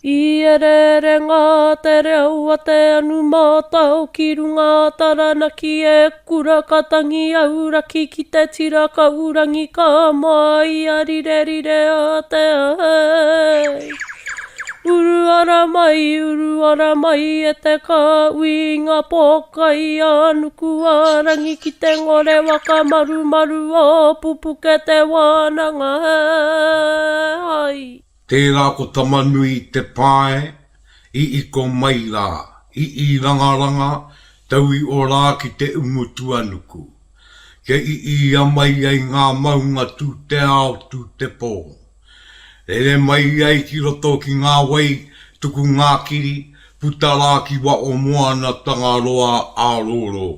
I ereere ngā te reo a te anu mātao ki runga a Taranaki e kura ka tangi auraki ki te tira kaurangi ka māia rirerire a te ai. Uru ara mai, uru ara mai e te kāhui i ngā pōkai a nuku a rangi ki te ngore waka marumaru o Pupuke te wānanga ai. Tērā ko Tamanui te pae i iko mai rā, i Irangaranga, taui o rā ki te umu tuanuku. Kia iia mai ai ngā maunga tū te ao, tū te pō. Rere mai ai ki roto ki ngā wai tuku ngākiri, puta rā ki wao moana Tangaroa ārōrō.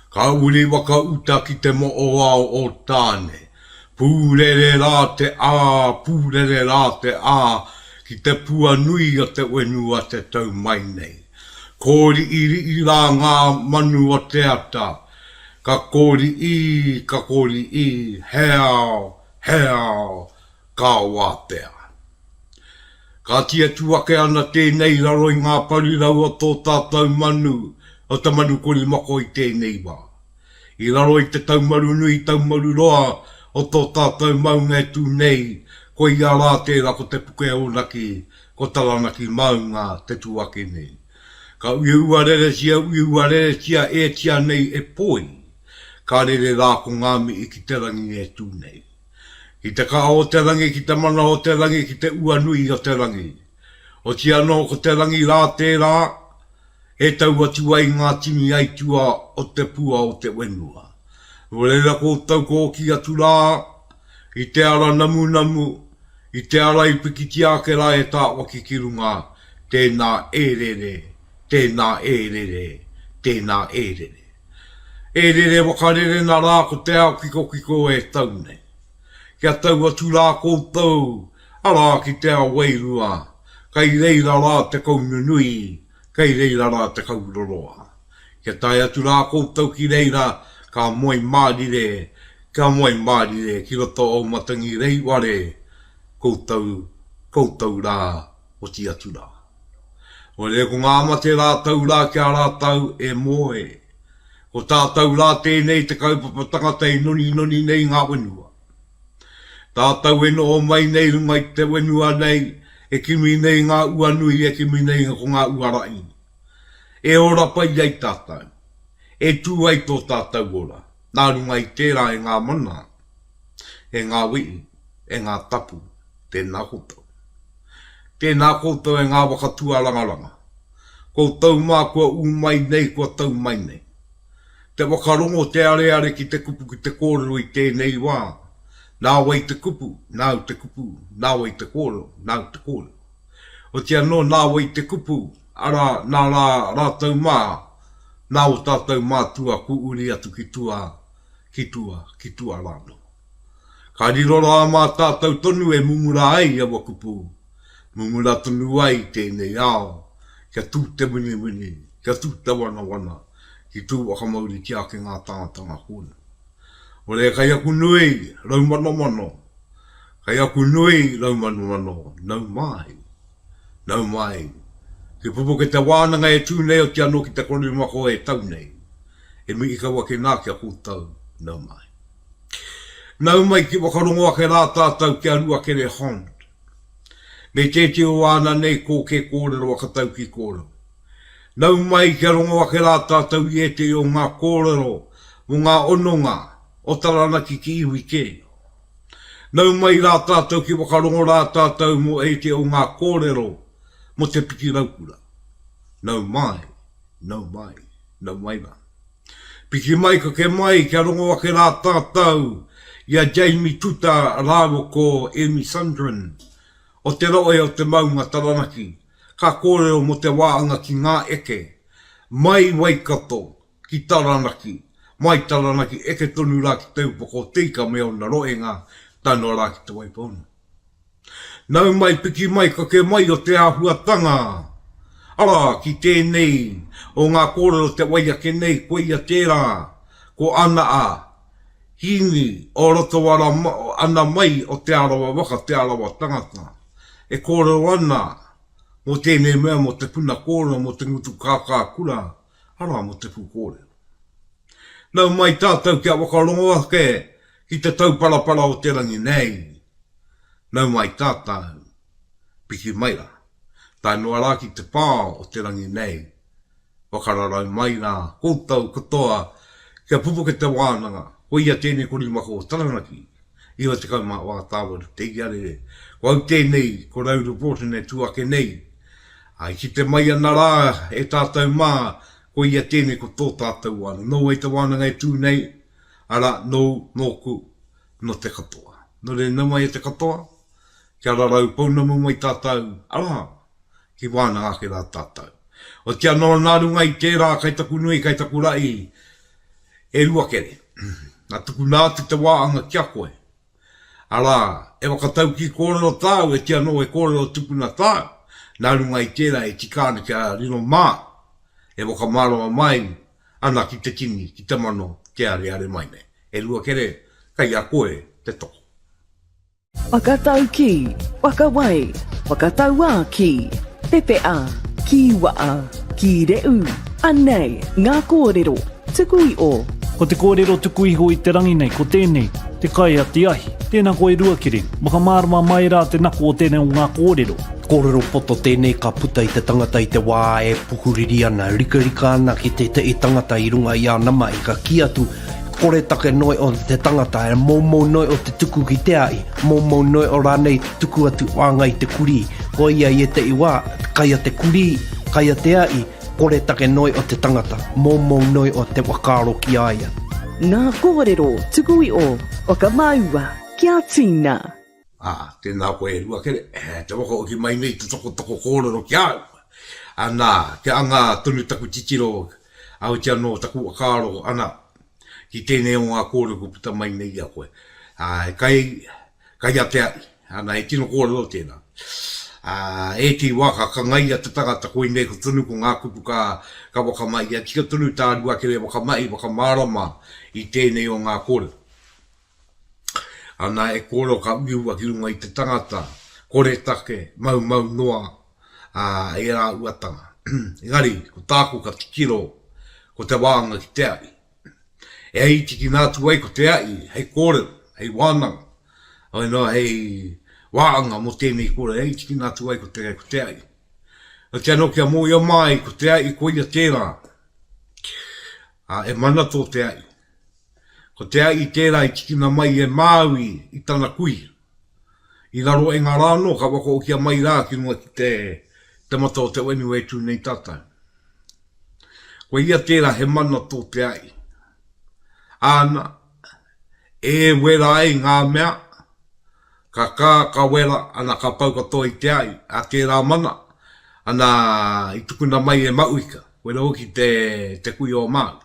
Ka uri waka uta ki te moʻoao o Tāne. Pūrere rā te ā, pūrere rā te ā, ki te pua nui o te whenua te tau mai nei. Kōriʻiriʻi rā ngā manu o te ata, ka kōriʻi, ka kōriʻi, he ao, he ao, ka wātea. Kāti atu ake ana tēnei i raro i ngā parirau o tō tātou manu, o te manu korimako i tēnei wā. I raro i te taumarunui, taumaruroa o tō tātou maunga e tū nei, koia rā tērā ko Te Puke-o-Naki, ko Taranaki maunga te tū ake nei. Ka uiua reretia, uiua reretia ētia nei e poi, ka rere rā ko ngā mihi ki te rangi e tū nei. Ki te kaha o te rangi, ki te mana o te rangi, ki te ua nui o te rangi. Oti anō ko te rangi rā tērā e tau atu ai ngā tini aitua o te pua o te whenua. Nō reira koutou ko oki atu rā i te ara namunamu, i te ara i pikitia ake rā e Tāwaki ki runga, tēnā e rere, tēnā e rere, tēnā e rere. E rere whakarere na rā ko te ao kikokiko e tau nei. Kia tau atu rā koutou, arā ki te ao wairua, kei reira rā te kou nunui, kei reira rā te kou roroa. Kia tae atu rā koutou ki reira, ka moe mārire, kia moe mārire ki roto o Matangi Reiware, koutou, koutou rā, oti atu rā. Ore ko ngā mate rātou rā ki a rātou e moe. Ko tātou rā tēnei te kaupapa tangata e noninoni nei ngā whenua. Tātou e noho mai nei runga i te whenua nei, e kimi nei ngā ua nui, e kimi nei ko ngā ua rahi. E ora pai ai tātou. E tū ai tō tātou ora. Nā runga i tērā e ngā mana, e ngā wi'i, e ngā tapu, tēnā koutou. Tēnā koutou e ngā waka tuarangaranga. Koutou mā kua ū mai nei, kua tau mai nei. Te whakarongo te areare ki te kupu ki te kōrero i tēnei wā. Nā wai te kupu, nāu te kupu, nā wai te kōrero, nāu te kōrero. Oti anō nā wai te kupu, arā, nā rā rātou mā, nā ō tātou mātua kūuri atu ki tua, ki tua, ki tua rānō. Ka riro rā mā tātou tonu e mumura ai aua kupu, mumura tonu ai tēnei ao, kia tū te winiwini, kia tū te wanawana, ki tū whakamauritia ake ngā tāngata kōrero. Ore kai aku nui, raumanomano, kai aku nui, raumanomano, nau mai, nau mai, ki pupuke te wānanga e tū nei oti anō ki te korimako e tau nei, e mihi kau ake nā ki a koutou, nau mai. Nau mai ki whakarongo ake rā tātou ki a Ruakere Hond. Me tētehi o āna nei kōkē kōrero whakataukī kōrero. Nau mai kia rongo ake rā tātou i ētehi o ngā kōrero mō ngā hononga o Taranaki ki iwi kē. Nau mai rā tātou ki whakarongo rā tātou mō ētehi o ngā kōrero mō te piki raukura. Nau mai, nau mai, nau mai rā. Piki mai kake mai kia rongo ake rā tātou i a Jamie Tuta rāua ko Amy Sundren o te rohe o te maunga Taranaki ka kōrero mō te wāanga ki ngā eke mai Waikato ki Taranaki, mai Taranaki eke tonu rā ki Te Upoko o Te Ika me ōna rohenga tae noa rā ki Te Waipounamu. Nau mai, piki mai, kake mai o te āhuatanga, arā, ki tēnei o ngā kōrero te wai ake nei, koia tērā, ko ana a Kīngi o roto ara ana mai o Te Arawa waka, Te Arawa tangata, e kōrero ana. Mō tēnei mea, mō te puna kōrero, mō te ngutu kākā kura, arā, mō te pūkōrero. Nau mai tātou kia whakarongo ake ki te tauparapara o te rangi nei. Nau mai tātou, piki mai rā. Tae noa rā ki te pā o te rangi nei. Whakararau mai rā koutou katoa kia pupuke te wānanga, koia tēnei korimako o Taranaki, 94 tāwaru te iarere, ko au tēnei, ko Rauru Broughton e tū ake nei. Ā, i kite mai ana rā e tātou mā, koia tēnei ko tō tātou wānanga. Nō wai te wānanga e tū nei? Arā, nōu, nōku, nō te katoa. Nō reira, nau mai e te katoa, kia rarau pounamu mai tātou, arā, ki wānanga ake rā tātou. Otiia anō nā runga i tērā kai taku nui, kai taku raʻi e Ruakere. Nā tukuna atu te wāanga ki a koe. Arā, e whakataukī kōrero tāu, e tia anō e kōrero tupuna tāu, nā runga i tērā e tika ana kia riro mā, e whakamārama mai ana ki te tini, ki te mano, te areare mai nei. E Ruakere, kei a koe te toko. Whakataukī, whakawai, whakatauākī, pepeha, kīwaha, kīrehu, anei ngā kōrero tuku iho. Ko te kōrero tuku iho i te rangi nei, ko tēnei, te kai a te ahi. Tēnā koe Ruakere, whakamārama mai rā te nako o tēnei o ngā kōrero. Kōrero poto tēnei ka puta i te tangata i te wā e pukuriri ana, rikarika ana ki tētehi tangata i runga i āna mahi, ka kī atu, Koretake noi o te tangata, e moumou noi o te tuku ki te ahi, moumou noi o rānei te tuku atu whāngai i te kurī. Koia i ētehi wā, kai a te kurī, kai a te ahi, koretake noi o te tangata, moumou noi o te whakaaro ki a ia. Ngā kōrero tuku iho, whakamāua kia tīna. Ā, tēnā koe e Ruakere, te whakahoki mai nei te tokotoko kōrero ki a au. Ana, kia anga tonu taku titiro, ā, oti anō taku whakaaro, ana, ki tēnei o ngā kōrero kua puta mai nei i a koe. Ā, e kai, kai a te ahi. Ana, he tino kōrero tēnā. Ā, ētehi wā ka kangaia te tangata, koinei ko tonu ko ngā kupu ka, ka whakamahia. Tika tonu tā Ruakere whakamahi, whakamārama i tēnei o ngā kōrero. Ana e kōrero ka uiua ki runga i te tangata, koretake, maumau noa, ā, ērā uatanga. Engari, ko tāku ka titiro, ko te wānga ki te ahi. E ai i tikina atu ai ko te ahi hei kōrero, hei wānanga, hoi noa hei wāanga mō tēnei kōrero, e ai i tikina atu ai ko te, ko te ahi. Otiia anō kia mōhio mai ko te ahi koia tērā, ā, e mana tō te ahi. Ko te ahi tērā i tikina mai e Māui i tana kuia. I raro e ngā rā anō ka whakahokia mai rā ki runga ki te te mata o te whenua e tū nei tātou. Ko ia tērā he mana tō te ahi. Āna, e wera ai ngā mea, ka kā, ka wera, ana ka pau katoa i te ahi, a tērā mana, ana i tukuna mai e Mauika, koira hoki te, te kuia o Māui.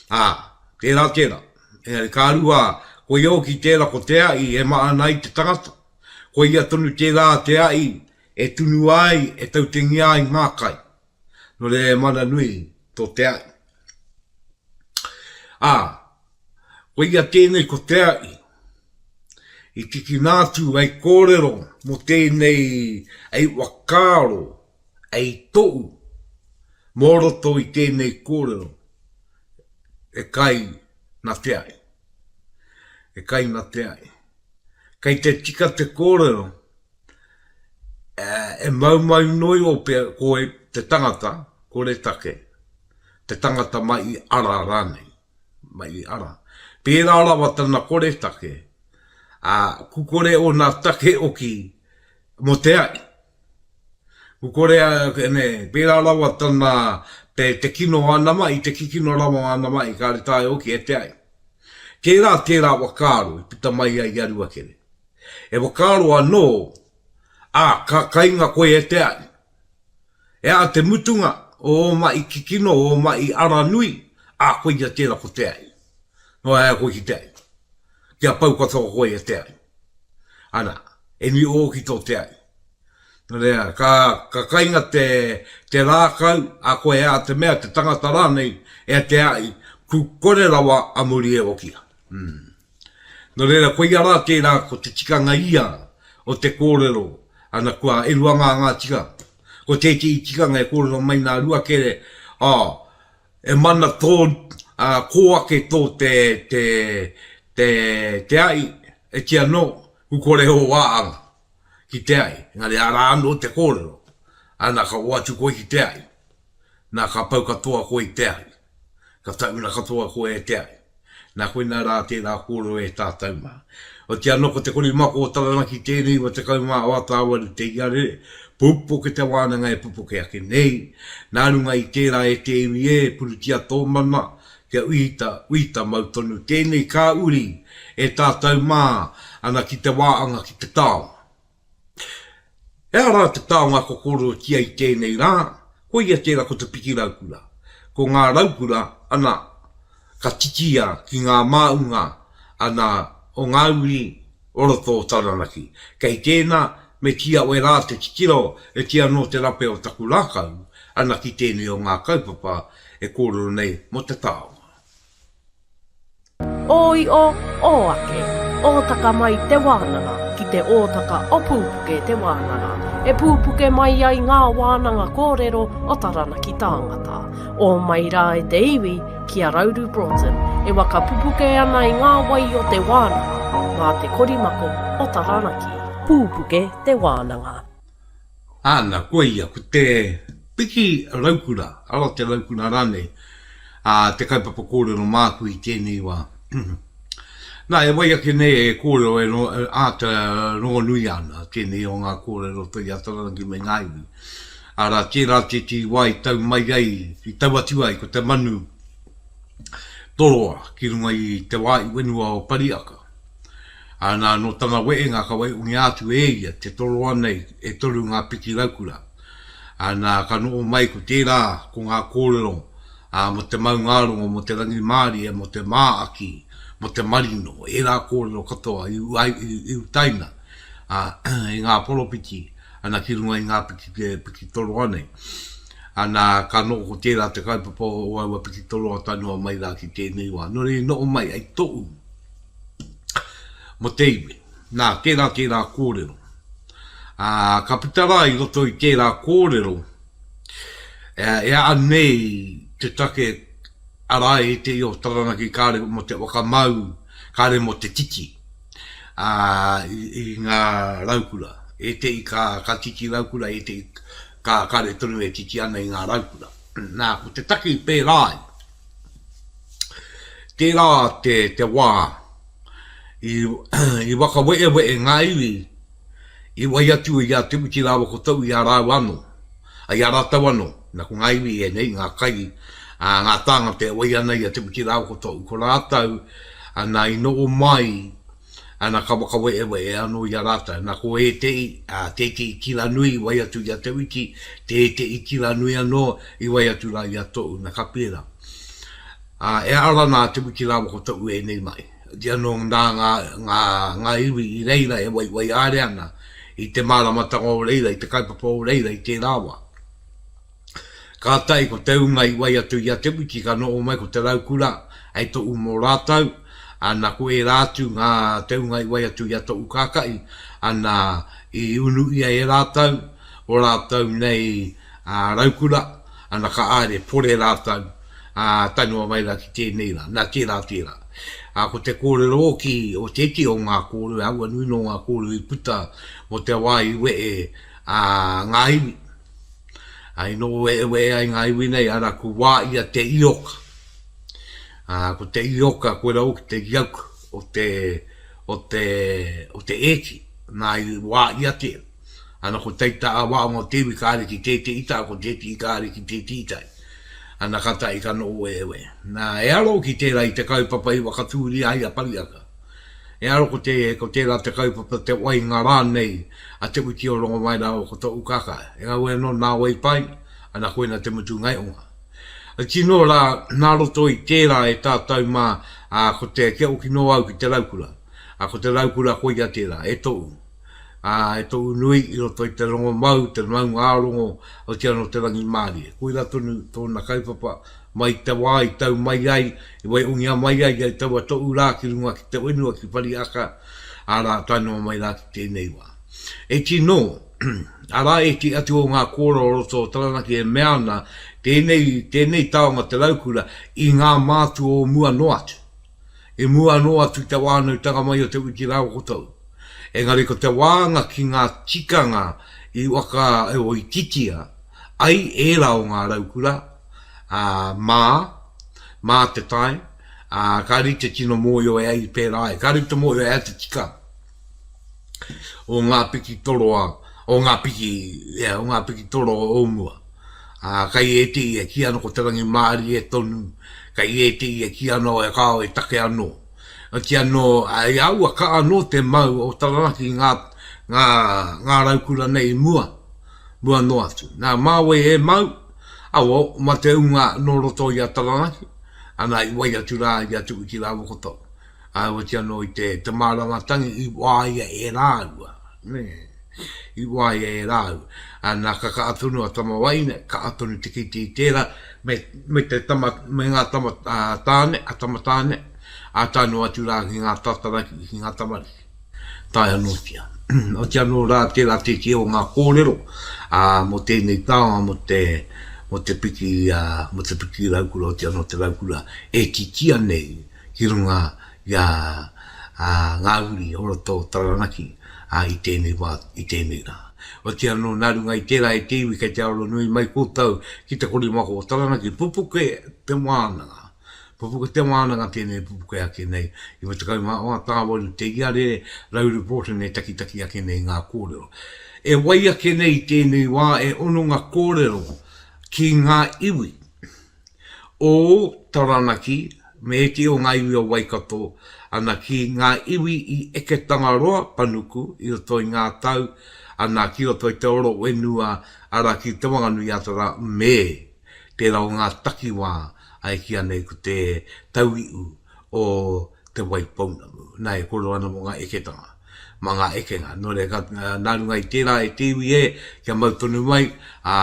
Ā, tērā, tērā. Engari ka rua, koia hoki tērā ko te ahi e maana ai te tangata. Koia tonu tērā te ahi e tunua ai, e tautengia ai ngā kai. Nō reira he mana nui tō te ahi. Ā, koia tēnei ko te ahi i tikina atu hei kōrero mō tēnei hei whakaaro, hei tohu mō roto i tēnei kōrero e kai na te ahi. E kai na te ahi. Kei te tika te kōrero e maumau noio pea koe te tangata, koretake, te tangata mai i ara rānei, mai i ara. Pērā rawa tana koretake, ā, kukore ōna take oki mō te ahi. Kukore, nē, pērā rawa tana, te, te kino o āna mahi, te kikino rawa o āna mahi, kāre taea hoki e te ahi. Tērā tērā whakaaro i puta mai ai i a Ruakere. E whakaaro anō, ā, ka kainga koe e te ahi. E aha te mutunga o ō mahi kikino, o ō mahi ara nui, ā, koia tērā ko te ahi. Nō haea koe ki te ahi. Kia pau katoa koe e te ahi. Ana, e nui ōki tō te ahi. Nō reira, ka, ka kainga te, te rākau, ā, koe e aha te mea, te tangata rānei, e te ahi, ku kore rawa a muri e okia. Mm. Nō reira, koia rā tērā ko te tikanga ia o te kōrero, ana, kua e rua ngā, ngā tikanga. Ko tētehi tikanga e kōrero mai nā Ruakere, ā, e mana tō, ā, kō ake tō te, te, te, te ahi, e kī anō, ku kore ō āanga ki te ahi. Engari arā anō te kōrero, ana ka oatu koe ki te ahi, nā ka pau katoa koe i te ahi. Ka tauna katoa koe e te ahi. Nā koinā rā tērā kōrero e tātou mā. Otiia anō ko te korimako o Taranaki tēnei 98 te iarere, pupuke te wānanga e pupuke ake nei. Nā runga i tērā e te iwi e, purutia tō mana, kia uita, uita mau tonu tēnei kā uri e tātou mā ana ki te wāanga ki te taonga. He aha rā te taonga kua kōrerotia i tēnei rā? Koia tērā ko te piki raukura. Ko ngā raukura, ana, ka titia ki ngā māunga, ana, o ngā uri o roto o Taranaki. Kei tēnā, me kī au e rā te titiro, e kī anō te rape o taku rākau, ana ki tēnei o ngā kaupapa e kōrero nei mō te taonga. Ō io, ō ake, ōtaka mai te wānanga ki te ōtaka o Pūpuke te wānanga, e pūpuke mai ai ngā wānanga kōrero o Taranaki tāngata. Ō mai rā e te iwi ki a Rauru Broughton e waka pupuke ana i ngā wai o te wānanga mā te korimako o Taranaki. Pūpuke te wānanga. Āna, koia, ko te piki raukura, ara te raukura rānei, ā, te kaupapa kōrero māku i tēnei wā. Nā, e wai ake nei e kōrero e ro, āta rongonui ana tēnei o ngā kōrero toi a Taranaki me ngā iwi. Arā, tērā tētehi wā i tau mai ai, i tau atu ai ko te manu toroa ki runga i te wā i whenua o Pariaka. Ā, nā, nō tana wehenga ka waihongia atu e ia te toroa nei e toru ngā piki raukura. Ā, nā, ka noho mai ko tērā, ko ngā kōrero, ā, mō te maungārongo, mō te rangimārie, mō te māaki, mō te marino, ērā kōrero katoa i, i, i utaina, ā, i ngā poropiti, ana ki runga i ngā piki, piki toroa nei. Ā, nā, ka noho ko tērā te kaupapa o aua piki toroa tae noa mai rā ki tēnei wā. Nō reira i noho mai ai toʻu. Mō te iwi. Nā, tērā tērā kōrero. Ā, ka puta rā i roto i tērā kōrero, e, e a nei te take arā e te i o Taranaki kāre mō te whakamau, kāre mō te titi, ā, i, i ngā raukura. Ētehi ka, ka titi raukura, ētehi ka, kāre tonu e titi ana i ngā raukura. Nā, ko te take i pērā ai, Tērā te, te wā i, i whakawehewehe ngā iwi i wai atu i a Te Whiti rāua ko Tau i a rāua anō, i a rātou anō. Nā, ko ngā iwi ēnei, ngā kai, ā, ngā tāngata e wai ana i a Te Whiti rāua ko Tau, ko rātou, ana, i noho mai, ana, ka whakawehewehe anō i a rātou. Nā, ko ētehi, ā, tētehi tira nui i wai atu i a Te Whiti, tētehi tira nui anō i wai atu rā i a Tou, nā, ka pērā. Ā, e ara ana a Te Wiki rāua ko Toʻu ēnei mahi. Otiia anō nā ngā, ngā, ngā iwi i reira e waiwai haere ana i te māramatanga o reira, i te kaupapa o reira i tērā wā. Kātahi ko te ūnga i wai atu i a Te Wiki ka noho mai ko te raukura hei tohu mō rātou, ana ko ērā atu ngā te ūnga i wai atu i a Toʻu Kākaʻi, ana i unu ia e rātou, o rātou nei ā, raukura, ana ka āere pore rātou, ā, tae noa mai rā ki tēnei rā, nā tērā, tērā. Ā, ko te kōrero hoki o tētehi o ngā kōrero, he āhua nui nō ngā kōrero i puta mō te wā i wehe ā, ngā iwi. Ā, i noho wehewehe ai ngā iwi nei, arā, ko wā ia te ioka. Ā, ko te ioka, koirā hoki te yoke o te, o te, o te ēti, nā i wā ia tērā. Ana ko teita a waonga o te iwi ka haere ki tētehi taha, ko tētehi ka haere ki tētehi tahi. Ana ka tahi ka noho wehewehe. Nā, e aro ki tērā i te kaupapa i whakatūria ai a Pariaka. E aro ko te, ko tērā te kaupapa te wainga rānei a Te Wiki o Rongomai rāua ko Toʻu Kaka. Engari anō nā wai pai, ana koina te mutu ngaionga. Tino rā, nā roto i tērā e tātou mā, ā, ko te, kia oki noa au ki te raukura. Ā, ko te raukura koia tērā, e Toʻu. ā, e tohu nui i roto i te rongomau, te maungārongo, otirā nō te rangimārie. Koirā tonu tōna kaupapa, mai i te wā i tau mai ai, i waihongia mai ai i taua tohu rā ki runga ki te whenua ki Whariaka, ā rā, tae noa mai rā ki tēnei wā. E tino! arā ētehi atu o ngā kōrero o roto o Taranaki e mea ana, tēnei, tēnei taonga te raukura i ngā mātua o mua noa atu. I mua anō atu i te whānautanga mai o Te Witi rāua ko Tou. Engari ko te wānga ki ngā tikanga i waka, i titia ai ērā o ngā raukura, ā, mā, mā te tae, ā, ka rite tino mōhio e ai i pērā ai, ka rite mōhio e ai te tika o ngā piki toroa, o ngā piki, yeah, o ngā piki toroa o mua. Ā, kai ētehi e kī ana ko te rangimārie tonu, kai ētehi e kī ana e kāo e take anō. Oti anō, ā, i aua ka anō te mau o Taranaki i ngā, ngā, ngā raukura nei i mua, mua noa atu. Nā, mā wai e mau? Awa, mā te unga nō roto i a Taranaki, ana i wai atu rā i a Tukuti rāua ko Tau. Ā, oti anō i te, te mārama tangi i wāia e rāua, nē, i wāia e rāua. Ana, ka kaha tonu a Tamawaine, kaha tonu te kite i tērā, me, me te tama, me ngā tama ā, tāne, a Tamatāne, ā, tae noa atu rā ki ngā tātaraki, ki ngā tamariki. Tae anōtia. Oti anō rā tērā tētehi o ngā kōrero, ā, mō tēnei taonga, mō te, mō te piki, ā, mō te piki raukura, oti anō te raukura e titia nei ki runga i a ngā uri o roto o Taranaki i tēnei wā, i tēnei rā. Otirā anō, nā runga i tērā e te iwi kei te aro nui mai koutou ki te korimako o Taranaki, pupuke te wānanga. Pupuke te wānanga tēnei pupuke ake nei, 94 tāwaru te iarere, Rauru Broughton e takitaki ake nei ngā kōrero. E wai ake nei i tēnei wā e ono ngā kōrero ki ngā iwi. O Taranaki, me ētehi o ngā iwi o Waikato, ana ki ngā iwi i eke Tangaroa panuku i roto i ngā tau, ana ki roto i te oro whenua, ara ki Te Wanganui-a-Tara me tērā o ngā takiwā e kīia nei ko te tauihu o Te Waipounamu. Nā, e kōrero ana mō ngā eketanga, mā ngā ekenga. Nō reira, nā runga i tērā e te iwi e, kia mau tonu mai, ā,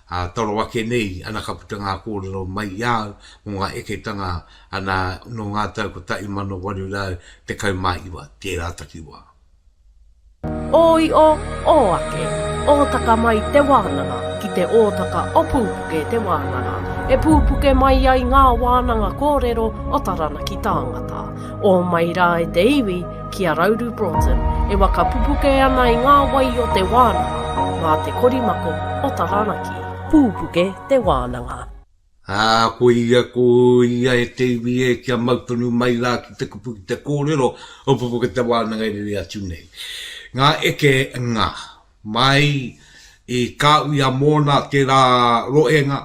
Ā, toro ake nei, ana ka puta ngā kōrero mai i a au mō ngā eketanga, ana, nō ngā tau 1819, tērā takiwā. Ō io, ō ake, ōtaka mai te wānanga ki te ōtaka o Pūpuke te wānanga, e pūpuke mai ai ngā wānanga kōrero o Taranaki tāngata. Ō mai rā e te iwi, ki a Rauru Broughton, e waka pupuke ana i ngā wai o te wānanga, mā te korimako o Taranaki. Pūpuke te wānanga. Ā, ko ia, ko ia e te iwi e, kia mau tonu mai rā ki te kupu, ki te kōrero o Pupuke te wānanga e rere atu nei. Ngā eke ngā. Mai i ka uia mōna tērā rohenga,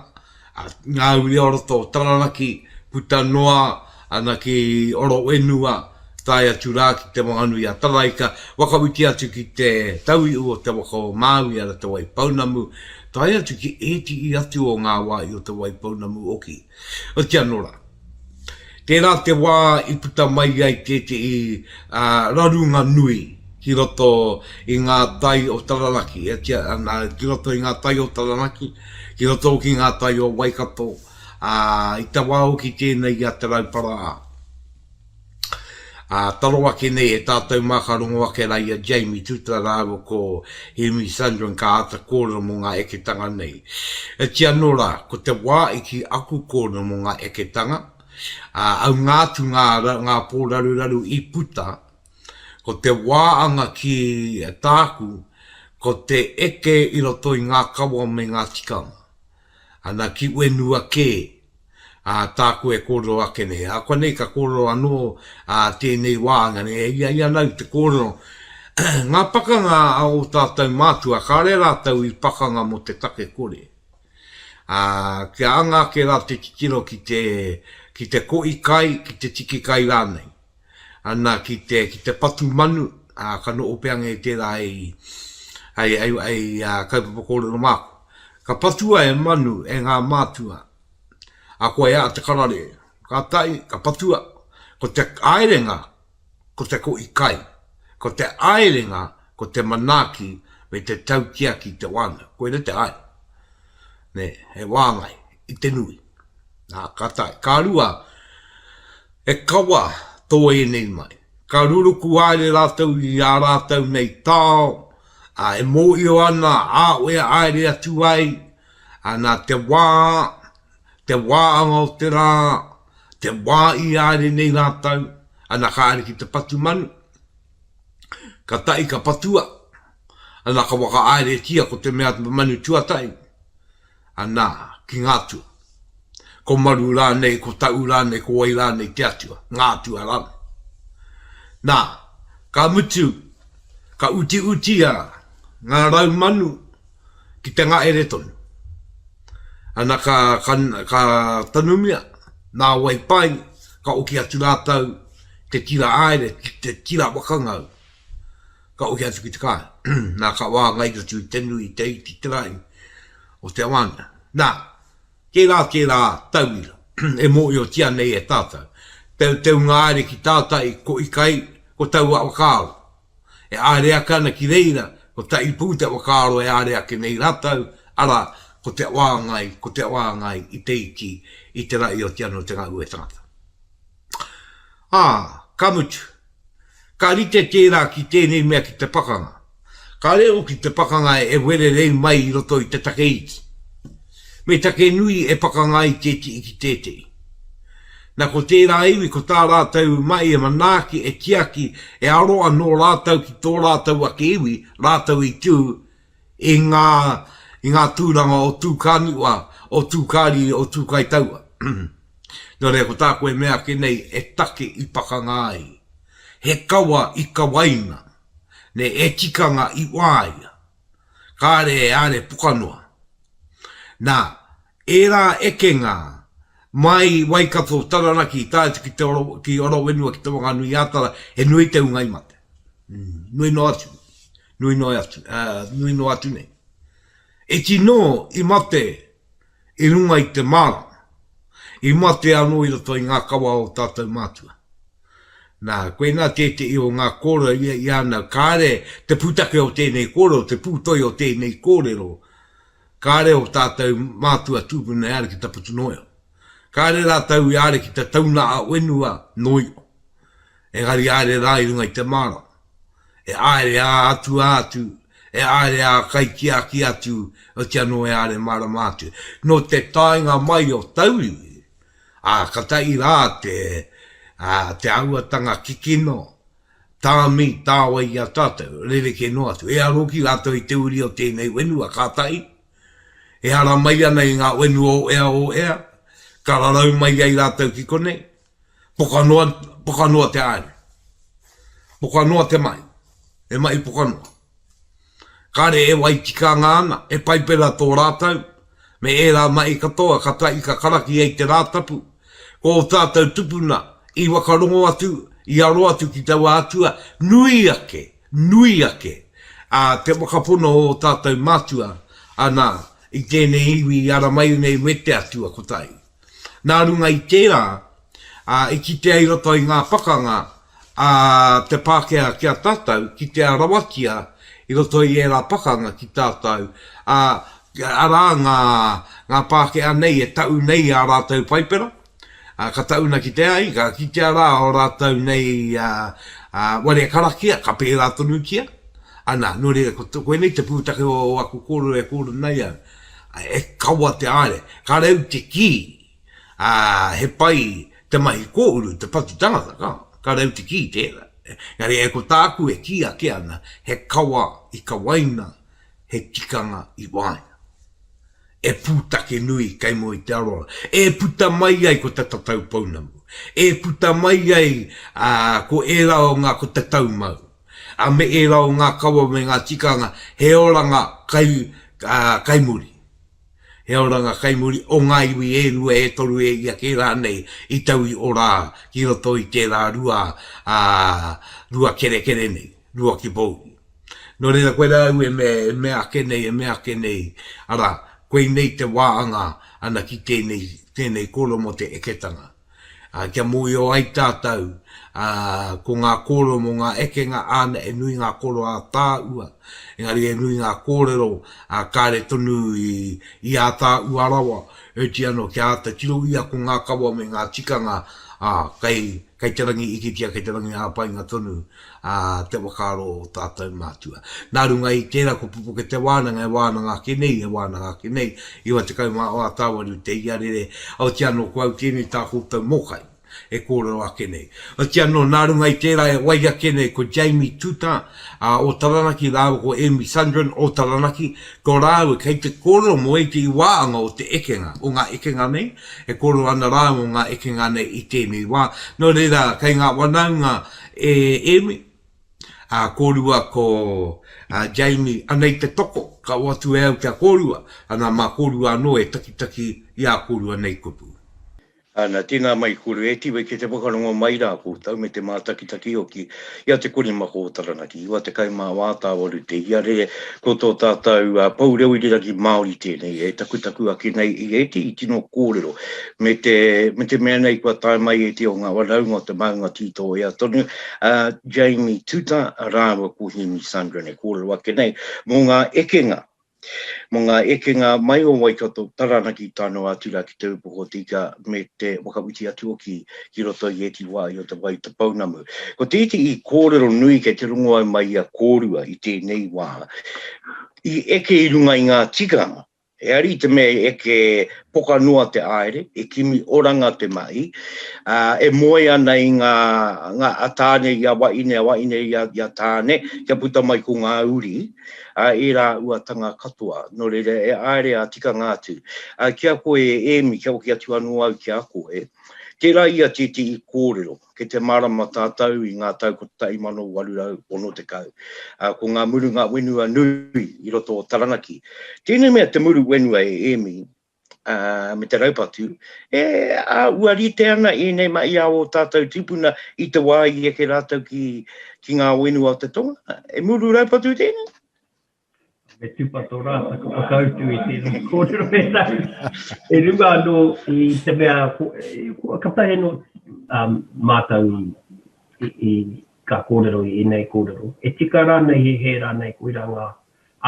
ngā uri o roto o Taranaki, puta noa ana ki Orowhenua, tae atu rā ki Te Wanganui-a-Taraika, whakawhiti atu ki te tauihu o Te Waka o Māui ara Te Waipounamu, tae atu ki ētihi atu o ngā wāhi o Te Waipounamu hoki. Otiia anō rā. Tērā te wā i puta mai ai tētehi rarunga nui ki roto i ngā tai o Taranaki, ki roto i ngā tai o Taranaki, ki roto hoki i ngā tai o Waikato, ā, i te wā hoki tēnei i a Te Rauparaha. Ā, taro ake nei e tātou mā ka rongo ake rā i a Jamie Tuta rāua ko Hemi Sundren ka āta kōrero mō ngā eketanga nei. Oti anō rā, ko te wā i ki aku kōrero mō ngā eketanga, ā, aunga atu ngā, ngā pōraruraru i puta, ko te wā anga ki tāku, ko te eke i roto i ngā kawa me ngā tikanga. Ana ki whenua kē, ā, tāku e kōrero ake nei. Ā, konei ka kōrero anō ā, tēnei wā, engari e ia ia ana au te kōrero, ngā pakanga a ō tātou mātua, kāre rātou i pakanga mō te take kore. Ā, kia anga ake rā te titiro ki te, ki te kohi kai, ki te tiki kai rānei. Ana, ki te, ki te patu manu, ā, ka noho pea ngei tērā hei, hei, hei, hei, ā, kaupapa kōrero māku. Ka patua e manu e ngā mātua, a koe a te karare, kātahi ka patua, ko te aerenga ko te kohi kai, ko te aerenga ko te manaaki me te tautiaki i te wānau, koira te aere, nē, he wāngai i te nui. Nā, ka tae. Ka rua, he kawa tō ēnei mai. Ka ruruku haere rātou i ā rātou nei tao, Ā, e mōhio ana a oe haere atu ai, ā, nā te wā, te wāanga o te rā, te wā i haere nei rātou, ana ka haere ki te patu manu, ka tahi ka patua, ana ka whakahaeretia ko te mea manu tuatahi, ana, ki ngā atua. Ko Maru rānei, ko Taʻu rānei, ko wai rānei te atua, ngā atua rānei. Nā, ka mutu, ka utiutia ngā rau manu ki te ngahere tonu. Ana ka, ka, ka tanumia, nā wai pai, ka oki atu rātou te tira aere, te tira wakangau. Ka oki atu ki te kāinga. Nā, ka wāngai atu i te nui, te iti, te rahi o te wānanga. Nā, tērā tērā tauira e mōhiotia nei e tātou. Te, te unga haere ki tātai, ko Ikai, ko taua whakaaro. E āre ake ana ki reira, ko Taipū te whakaaro e āre ake nei rātou, arā, ko te wāngai, ko te wāngai i te iti, i te rahi o te ano te ngahue tangata. Ā, ka mutu, ka rite tērā ki tēnei mea ki te pakanga. Ka reo ki te pakanga e wererei mai i roto i te take iti. Me take nui e pakanga ai tētehi ki tētehi. Na ko tērā iwi ko tā rātou mahi e manaaki, e tiaki, e aro anō rātou ki tō rātou ake iwi, rātou i tū i ngā, i ngā tūranga o Tūkāniwa, o Tūkāriri, o Tūkaitaua. Nō reira ko tāku e mea ake nei, e take i pakanga ai. He kawa i kawaina, ne, e tikanga i wāia. Kāre e are poka noa. Nā, ērā ekenga mai Waikato, Taranaki, tae atu ki te oro, ki Orowenua, ki Te Whanganui-ā-Tara, he nui te hunga i mate. Nui noa atu, nui noa atu, nui noa atu nei. E tino i mate i runga i te māra, i mate anō i roto i ngā kawa o tātou mātua. Nā, koinā tētehi o ngā kōrero ia i ana, kāre te pūtake o tēnei kōrero, te pūtoi o tēnei kōrero, kāre o tātou mātua tūpuna e ara ki Taputunoeo. Kāre rātou i are ki te taunaha whenua noio, engari are rā i runga i te māra. E āere ā atua atu, e āere ā kaitiaki atu, oti anō e āere mārama atu. Nō te taenga mai o tauiwi, ā, ka tae rā te, ā, te āhuatanga kikino, tāmi, tāwai i a tātou, rerekē noa atu. E aro ki rātou i te uri o tēnei whenua, kātahi, e ara mai ana i ngā whenua o ea o ea, ka rarau mai ai rātou ki konei, Poka noa, poka noa te haere. Poka noa te mahi. He mahi poka noa. Kāre e wai tikanga ana, he paipera tō rātou, me ērā mahi katoa ka tahi ka karakia i te Rātapu. Ko ō tātou tupuna i whakarongo atu, i aro atu ki taua atua, nui ake, nui ake, ā, te whakapono o ō tātou mātua, ana, i tēnei iwi i ara mai nei me te atua kotahi. Nā runga i tērā, ā, i kitea i roto i ngā pakanga a te Pākehā ki a tātou, kitea rawatia i roto i ērā pakanga ki tātou, ā, arā ngā, ngā Pākehā nei e taʻu nei i ā rātou paipera, ā, ka tauna ki te ahi, ka kitea rā ō rātou nei, ā, ā, ware karakia, ka pērā tonutia. Ana, nō reira, ko, koinei te pūtake o aku kōrero e kōrero nei au. E kawa te haere, ka reu te kī, ā, he pai te mahi kōuru, te patu tangata, ka, ka reu te kī tērā. Engari, e ko tāku e kī ake ana, he kawa i kawaina, he tikanga i waenga. E pūtake nui kei mua i te aroaro. E puta mai ai ko te tatau pounamu. E puta mai ai, ā, ko ērā o ngā ko te taumau. ā, me ērā o ngā kawa me ngā tikanga, he oranga kai, ā, kaimuri. He oranga kaimuri o ngā iwi e rua, e toru, e ia kē rānei i tau i ora ki roto i tērā rua, ā, rua kerekere nei, rua ki pōuri. Nō reira, koirā au e mea, e mea ake nei, e mea ake nei, arā, koinei te wāanga ana ki tēnei, tēnei kōrero mō te eketanga. Ā, kia mōhio ai tātou, ā, ko ngā kōrero mō ngā ekenga, āna, e nui ngā kōrero ā-tāua, engari e nui ngā kōrero, ā, kāre tonu i, i ā-tāua rawa, heoti anō, kia āta tiro ia ko ngā kawa me ngā tikanga, ā, kei, Kei te rangi ikitia, kei te rangi hāpainga tonu te whakaaro o tātou mātua. Nā runga i tērā ko Pupuke te wānanga e wānanga ake nei, e wānanga ake nei, 98 te iarere, otiia anō ko au tēnei tā koutou mōkai e kōrero ake nei. Otiia anō, nā runga i tērā e wai ake nei ko Jamie Tuta o Taranaki rāua ko Amy Sundren o Taranaki, ko rāua kei te kōrero mō ētehi wāanga o te ekenga, o ngā ekenga nei, e kōrero ana rāua mō ngā ekenga nei i tēnei wā. Nō reira, kei ngā whanaunga e Amy, ā, kōrua ko Jamie, anei te toko, ka oatu e au ki a kōrua, ana mā kōrua anō e takitaki i ā kōrua nei kupu. Ana, tēnā mai kore e Tiwe ki te whakarongo mai rā koutou me te mātakitaki hoki i a Te Korimako o Taranaki, 94 tāwaru te iarere, ko tō tātou pou reo irirangi Māori tēnei e takutaku ake nei i ētehi tino kōrero me te, me te mea nei kua tae mai ētehi o ngā whanaunga o te maunga tītōea tonu, a Jamie Tuta rāua ko Hemi Sundren e kōrero ake nei mō ngā ekenga Mō ngā ekenga mai o Waikato, Taranaki tae noa atu rā ki Te Upoko o Te Ika me te whakawhiti atu hoki ki roto i ēti wāhi o Te Wai Pounamu. Ko tētehi kōrero nui kei te rongo au mai i a kōrua i tēnei wā, i eke i runga i ngā tikanga, ehara i te mea i eke poka noa te aere, e kimi oranga te mahi, ā, e moe ana i ngā, ngā, a tāne i a waine, a waine i a, i a tāne, kia puta mai ko ngā uri, ā, ērā uatanga katoa. Nō reira, e aere a tikanga atu. Ā, ki a koe e Amy, kia hoki atu anō au ki a koe, tērā ia tētehi kōrero, kei te mārama tātou i ngā tau 1860, ā, ko ngā murunga whenua nui i roto o Taranaki. Tēnei mea te muru whenua e Amy, ā, me te raupatu, e āhua rite ana ēnei mahi a ō tātou tūpuna i te wā i eke rātou ki, ki ngā whenua o te tonga. E muru raupatu tēnei? Me tūpato rā taku whakautu i tēnā kōrero e taku. E runga anō i te mea, ko, ka tae anō um, mātou i, i, i ka kōrero i ēnei kōrero. E tika rānei, he hē rānei, koirā ngā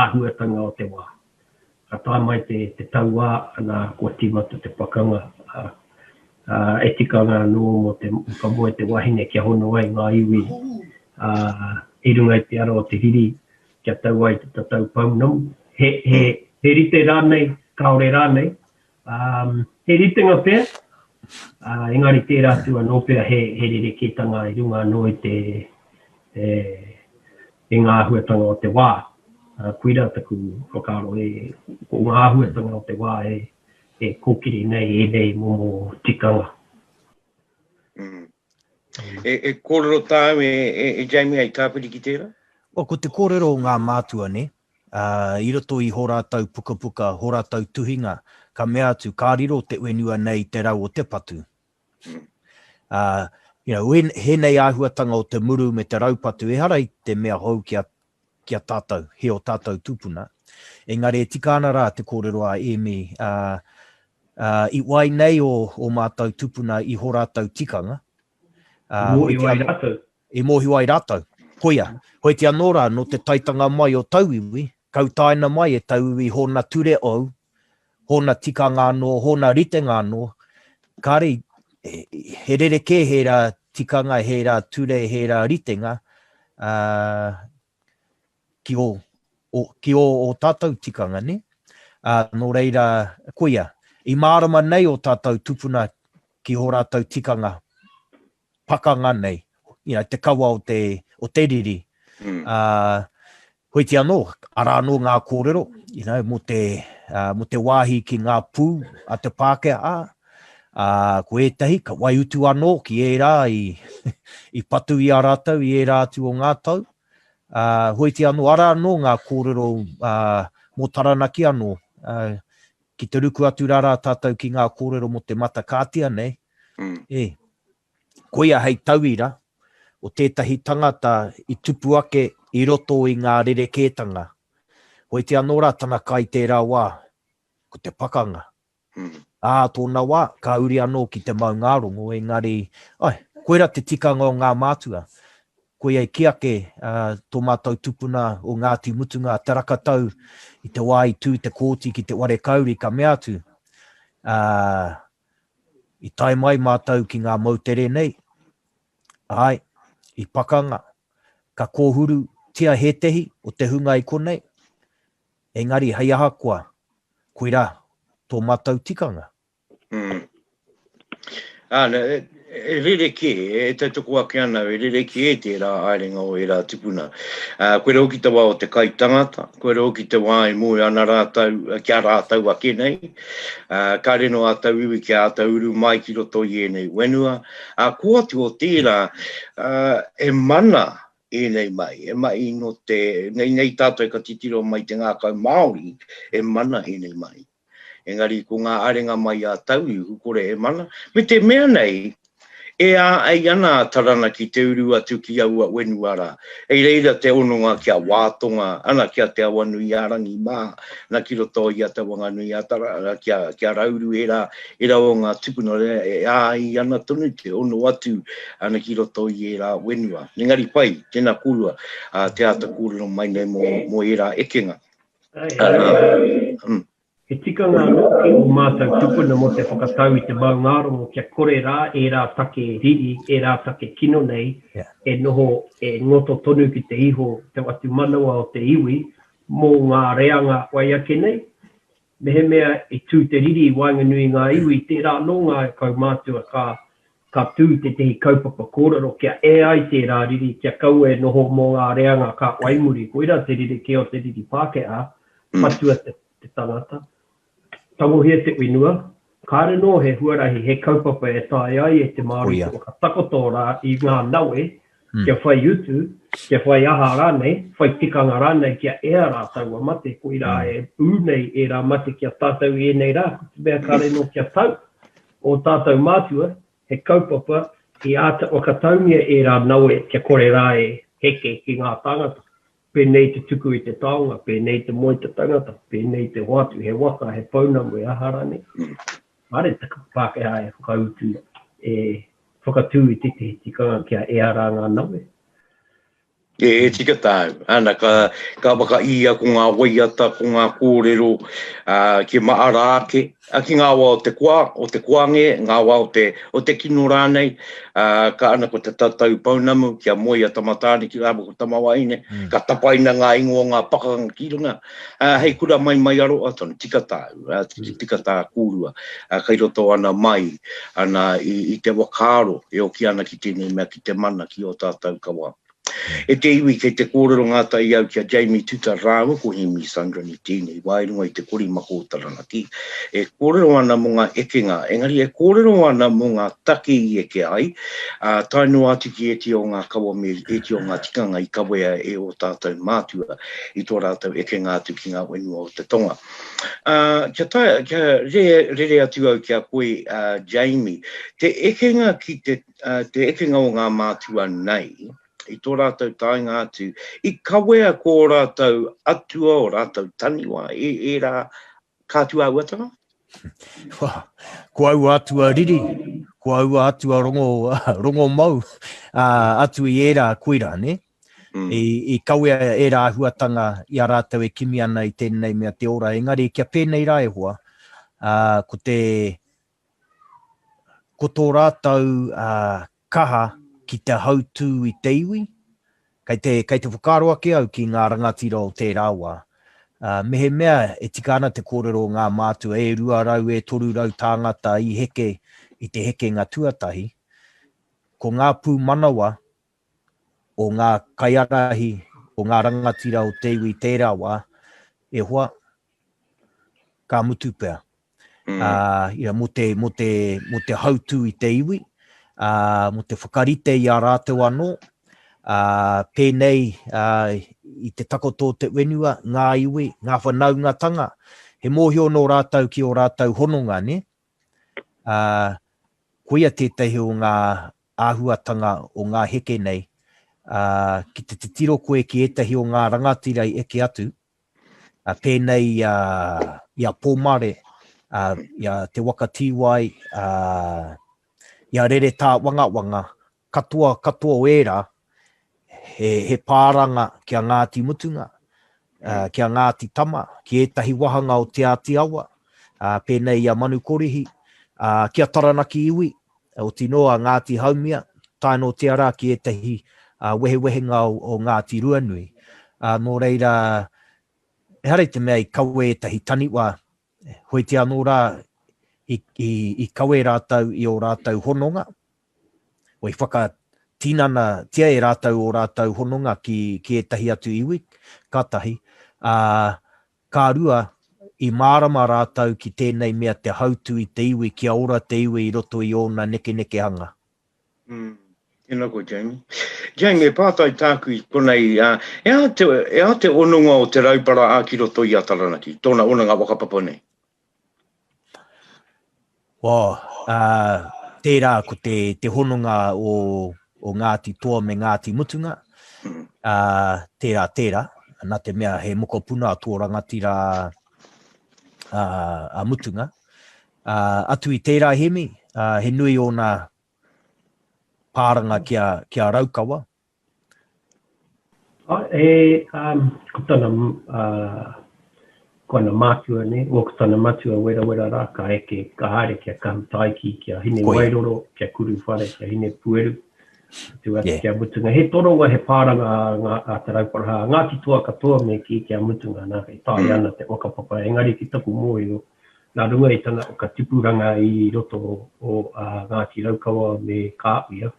āhuatanga o te wā. Ka tae mai te, te tauā, ana, kua tīmata te pakanga, ā, ā, e tika ana anō mō te, ka moe te wahine kia hono ai ngā iwi, ā, i runga i te ara o te riri, kia tau ai te tatau pounamu. He, he, he rite rānei, kāore rānei, ā, he ritenga pea, ā, engari tērā atu anō pea he, he rerekētanga i runga anō i te, te, i ngā āhuatanga o te wā. Ā, koirā taku whakaaro, e, ko ngā āhuatanga o te wā e, e kōkiri nei ēnei momo tikanga. Mm. E, e kōrero tāu e, e, e Jamie hei tāpiri ki tērā? Well, ko te kōrero o ngā mātua, nē, ā, i roto i hō rātou pukapuka, hō rātou tuhinga, ka mea atu, ka riro te whenua nei i te rau o te patu. Ā, you know, hēnei āhuatanga o te muru me te raupatu, ehara i te mea hou ki a, ki a tātou, he o tātou tūpuna. Engari e tika ana rā te kōrero a Amy, ā, ā, i wai nei o, o mātou tūpuna i hō rātou tikanga. Ā, I mōhio ai rātou. I mōhio ai rātou. Koia, hoiti anō rā, nō te taitanga mai o tauiwi, kautaina mai e tauiwi hōna ture ou, hōna tikanga anō, hōna ritenga anō, kāre he rerekē hērā tikanga, hērā ture, hērā ritenga, ā, ki ō, o, ki ō, ō tātou tikanga, nē? Ā, nō reira, koia, i mārama nei ō tātou tupuna ki hō rātou tikanga pakanga nei, you know, te kawa o te, o te riri. Mm. Uh, hoiti anō, arā anō ngā kōrero, you know, mō te, uh, mō te wāhi ki ngā pū a te Pākehā, uh, ko ētahi ka waiutu anō ki ērā i, i patu i a rātou i ērā atu o ngā tau. Uh, hoiti anō, arā anō ngā kōrero uh, mō Taranaki anō, uh, ki te ruku atu rā rā tātou ki ngā kōrero mō te matakātia nei, mm. e, koia hei tauira o tētahi tangata i tupu ake i roto i ngā rerekētanga. Hoiti anō rā tana kai tērā wā, ko te pakanga. Mm. Ā, tōna wā, ka uri anō ki te maungārongo, engari, ai, koira te tikanga o ngā mātua. Koia i kī ake tō mātou tupuna o Ngāti Mutunga, Te Rakatau, i te wā i tū te kōti ki te ware kauri, ka mea atu, ā, i tae mai mātou ki ngā moutere nei, Āe, i pakanga, ka kōhurutia hētehi o te hunga i konei, engari hei aha koa, koirā tō mātou tikanga. Mm. Āna, e, e rerekē, e tautoko ake ana, e rerekē tērā haerenga o ērā tupuna. Uh, koe hoki te wā o te kai tangata, koe hoki te wā e moe ana rātou, ki a rātou ake nei, uh, ka reno a tauiwi kia āta uru mai ki roto i ēnei whenua. Ā, ko atu o tērā, ā, e mana ēnei mahi, e mahi nō te, nei, nei tātou ka titiro mai te ngākau Māori, e mana ēnei mahi. Engari ko ngā arenga mai a tauihu kore e mana, me te mea nei, e āei ana a Taranaki te uru atu ki aua whenua rā. Hei reira te hononga ki a Wātonga, ana ki a Te Awanui-ā-Rangi mā, ana ki roto i a Te Wanganui-ā-Tara, ki a, ki a Rauru ērā, ērā o ngā tupuna e āi ana tonu te hono atu ana ki roto i ērā whenua. Engari pai, tēnā kōrua, te āta kōrero mai nei mō, mō ērā ekenga. Āe, He tikanga anō ki ō mātou tupuna mō te whakatau i te maungārongo kia kore rā ērā take riri, ērā take kino nei e noho e ngoto tonu ki te iho, te whatumanawa o te iwi mō ngā reanga whai ake nei. Mehemea i tū te riri i waenganui i ngā iwi, tērā anō ngā kaumātua ka ka tū tētehi kaupapa kōrero kia ea ai tērā riri, kia kaua e noho mō ngā reanga ka whai muri. Koirā te rerekē o te riri Pākehā, patua te te tangata, tangohia te whenua, kāre nō he huarahi, he kaupapa e taea ai e te Māori te whakatakoto rā i ngā nawe kia whai utu, kia whai aha rānei, whai tikanga rānei kia ea rā taua mate, koirā e ū nei ērā mate ki a tātou i ēnei rā, ko te mea kāre nō kia tau ō tātou mātua, he kaupapa i āta whakataungia ērā nawe kia kore rā e heke ki ngā tāngata. Pēnei te tuku i te taonga, pēnei te moe te tangata, pēnei te hoatu he waka, he pounamu, he aha rānei. Kāre te Pākehā e whakautu, e whakatū i tētehi tikanga kia ea rā ngā nawe. E, e tika tāu. Ana, ka, ka whakaia ko ngā waiata, ko ngā kōrero, ā, ki maara ake, ā, ki ngā wā o te koa, o te koange, ngā wā o te, o te kino rānei, ā, ka ana ko te tatau pounamu, kia moe a tamatāne ki rāua ko tamawahine, mm. ka tapaina ngā ingoa o ngā pakanga ki runga, ā, hei kura mai mai aroa tonu, tika tāu, ā, mm. tika tā kōrua, ā, kai roto ana mai, ana i, i te whakaaro e oki ana ki tēnei mea, ki te mana, ki ō tātou kawa. E te iwi, kei te kōrero ngātahi au ki a Jamie Tuta rāua ko Hemi Sundren i tēnei wā i runga i te korimako o Taranaki, e kōrero ana mō ngā ekenga, engari e kōrero ana mō ngā take i eke ai, ā, tae noa atu ki ēti o ngā kawa me ēti o ngā tikanga i kawea e ō tātou mātua i tō rātou ekenga atu ki ngā whenua o te tonga. Ā, kia taea, kia rere, rere atu au ki a koe, ā, Jamie, te ekenga ki te te ekenga o ngā mātua nei, i tō rātou taenga atu, i kawea ko ō rātou atua, ō rātou taniwha e ērā kātu āhuatanga? Ko aua atua riri, ko aua atua rongo, rongo mau, atu i ērā koira, ne? Mm. I, i kawea ērā āhuatanga i a rātou e kimi ana i tēnei mea te ora. Engari, kia pēnei rā e hoa, uh, ko te, Ko tō rātou kaha ki te hautū i te iwi, kei te, kei te whakaaro ake au ki ngā rangatira o tērā wā. Mehemea e tika ana te kōrero o ngā mātua e 200, e 300 tāngata i heke i te hekenga tuatahi, ko ngā pūmanawa o ngā kaiārahi, o ngā rangatira o te iwi tērā wā, e hoa, ka mutu pea. Mm. Ā, ia, mō te, mō te, mō te hautū i te iwi, ā, mō te whakarite i a rātou anō, ā, pēnei ā, i te takoto o te whenua, ngā iwi, ngā whanaungatanga, he mōhio nō rātou ki ō rātou hononga, nē? Ā, koia tētahi o ngā āhuatanga o ngā heke nei, ā, ki te titiro koe ki ētahi o ngā rangatira i eke atu, ā, pēnei i a, i a Pōmare, ā, i a Te Waka Tīwai, ā, i a Reretāwangawanga, katoa, katoa o ērā, he, he pāranga ki a Ngāti Mutunga, ā, ki a Ngāti Tama, ki ētahi wāhanga o Te Āti Awa, ā, pēnei i a Manukorihi, ā, ki a Taranaki iwi, oti noa a Ngāti Haumia, tae noatia rā ki ētahi wehewehenga o Ngāti Ruanui. Nō reira, ehara i te mea i kawe ētahi taniwha, hoiti anō rā i kawe rātou i ō rātou hononga, i whakatinanatia e rātou ō rātou hononga ki ētahi atu iwi, ka tahi, ā, Ka rua, i mārama rātou ki tēnei mea te hautū i te iwi kia ora te iwi i roto i ōna nekenekehanga. Mm. Tēnā koe, Jamie. Jamie, e pātai tāku i konei, uh, e aha te, e aha te hononga o Te Rauparaha ki roto i a Taranaki, tōna hononga whakapapa nei? Well, uh, tērā ko te, te hononga o, o Ngāti Toa me Ngāti Mutunga, uh, tērā, tērā, nā te mea he mokopuna a tō rangatira uh, a Mutunga. Uh, atu i tērā Hemi, uh, he nui ōna pāranga ki a, ki a Raukawa, E, um, ko tana, uh, ko ana mātua, ne? O, ko tana matua werawera rā, ka eke, ka haere ki a Kahutaiki, ki a Hinewairoro, ki a Kuruwhare, ki a Hinepueru, atu atu yeah. ki a Mutunga. He toronga, he pāranga a, ngā, a Te Rauparaha, a Ngāti Toa katoa me kī ki a Mutunga, nā, e taea mm. ana te whakapapa. Engari ki taku mōhio, nā runga i tana whakatipuranga i roto o, o a Ngāti Raukawa me Kāuia,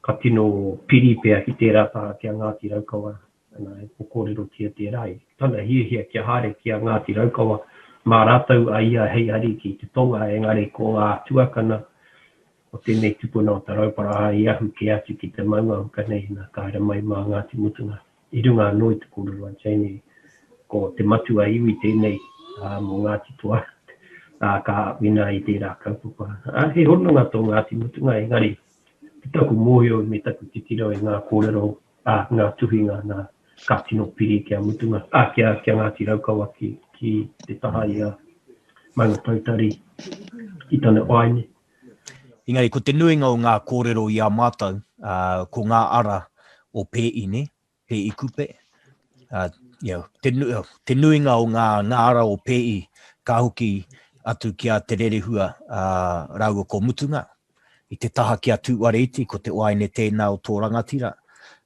ka tino piri pea ki tērā taha ki a Ngāti Raukawa, ana, e kōrerotia tērā i tana hiahia kia haere ki a Ngāti Raukawa, mā rātou a ia hei ariki i te tonga, engari ko ngā tuakana o tēnei tupuna o Te Rauparaha i ahu kē atu ki te maunga huka nei, nā, ka haere mai mā Ngāti Mutunga. I runga anō i te kōrero a Jamie, ko te matua iwi tēnei mō Ngāti Toa, ā, ka āwhina i tērā kaupapa. Ā, he hononga tō Ngāti Mutunga, engari, ki taku mōhio me taku titiro i ngā kōrero, ā, ngā tuhinga, nā, ka tino piri ki a Mutunga, ā, ki a, ki a Ngāti Raukawa ki, ki te taha i a Maungatautari, i tana waeine. Engari, ko te nuinga o ngā kōrero i a mātou, ā, ko ngā ara o Pēine, Pēi Kupe, ā, you know, te, te nuinga o ngā, ngā ara o Pēi ka hoki atu ki a Te Rerehua ā, rāua ko Mutunga. I te taha ki a Tūareiti, ko te waeine tēnā o tō rangatira,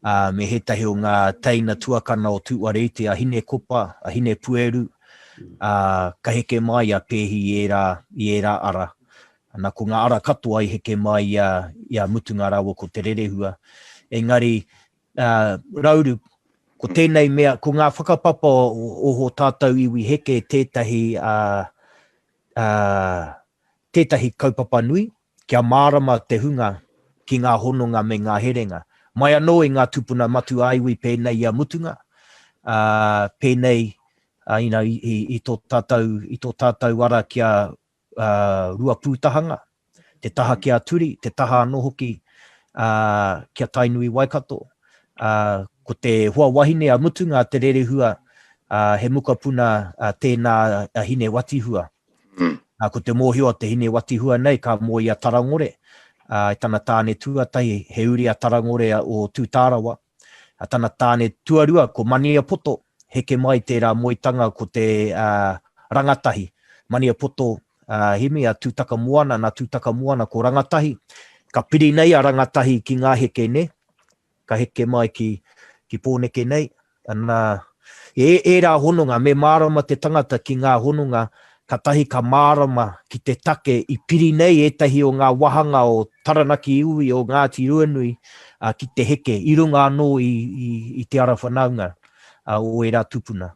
ā, me hētahi o ngā teina tuakana o Tūareiti, a Hinekopa, a Hinepueru, ā, ka heke mai a Pēhi i ērā, i ērā ara. Ana, ko ngā ara katoa i heke mai i a, i a Mutunga rāua ko Te Rerehua. Engari, ā, Rauru, ko tēnei mea, ko ngā whakapapa o, o hō tātou iwi heke tētahi, ā, ā, tētahi kaupapa nui, kia mārama te hunga ki ngā hononga me ngā herenga. Mai anō i ngā tūpuna matua-iwi pēnei i a Mutunga, ā, pēnei, ā, you know, i, i, i tō tātou, i tō tātou ara kia Ruapūtahanga, te taha ki a Turi, te taha anō hoki ki a Tainui Waikato. Ko te hoa wahine a Mutunga, a Te Rerehua, he mokopuna tēnā a Hinewatihua. Ko te mōhio a te Hinewatihua nei ka moe i a Tarangore, i tana tāne tuatahi, he uri a Tarangore o Tūtārawa. A tana tāne tuarua ko Maniapoto, heke mai tērā moetanga ko te rangatahi. Maniapoto, Hemi, a Tūtakamoana, nā Tūtakamoana ko Rangatahi. Ka piri nei a Rangatahi ki ngā heke, nē? Ka heke mai ki, ki Pōneke nei. Ana, e, ērā hononga, me mārama te tangata ki ngā hononga, katahi ka mārama ki te take i piri nei ētahi o ngā wāhanga o Taranaki iwi, o Ngāti Ruanui, ki te heke, i runga anō i, i, i te ara whanaunga o ērā tūpuna.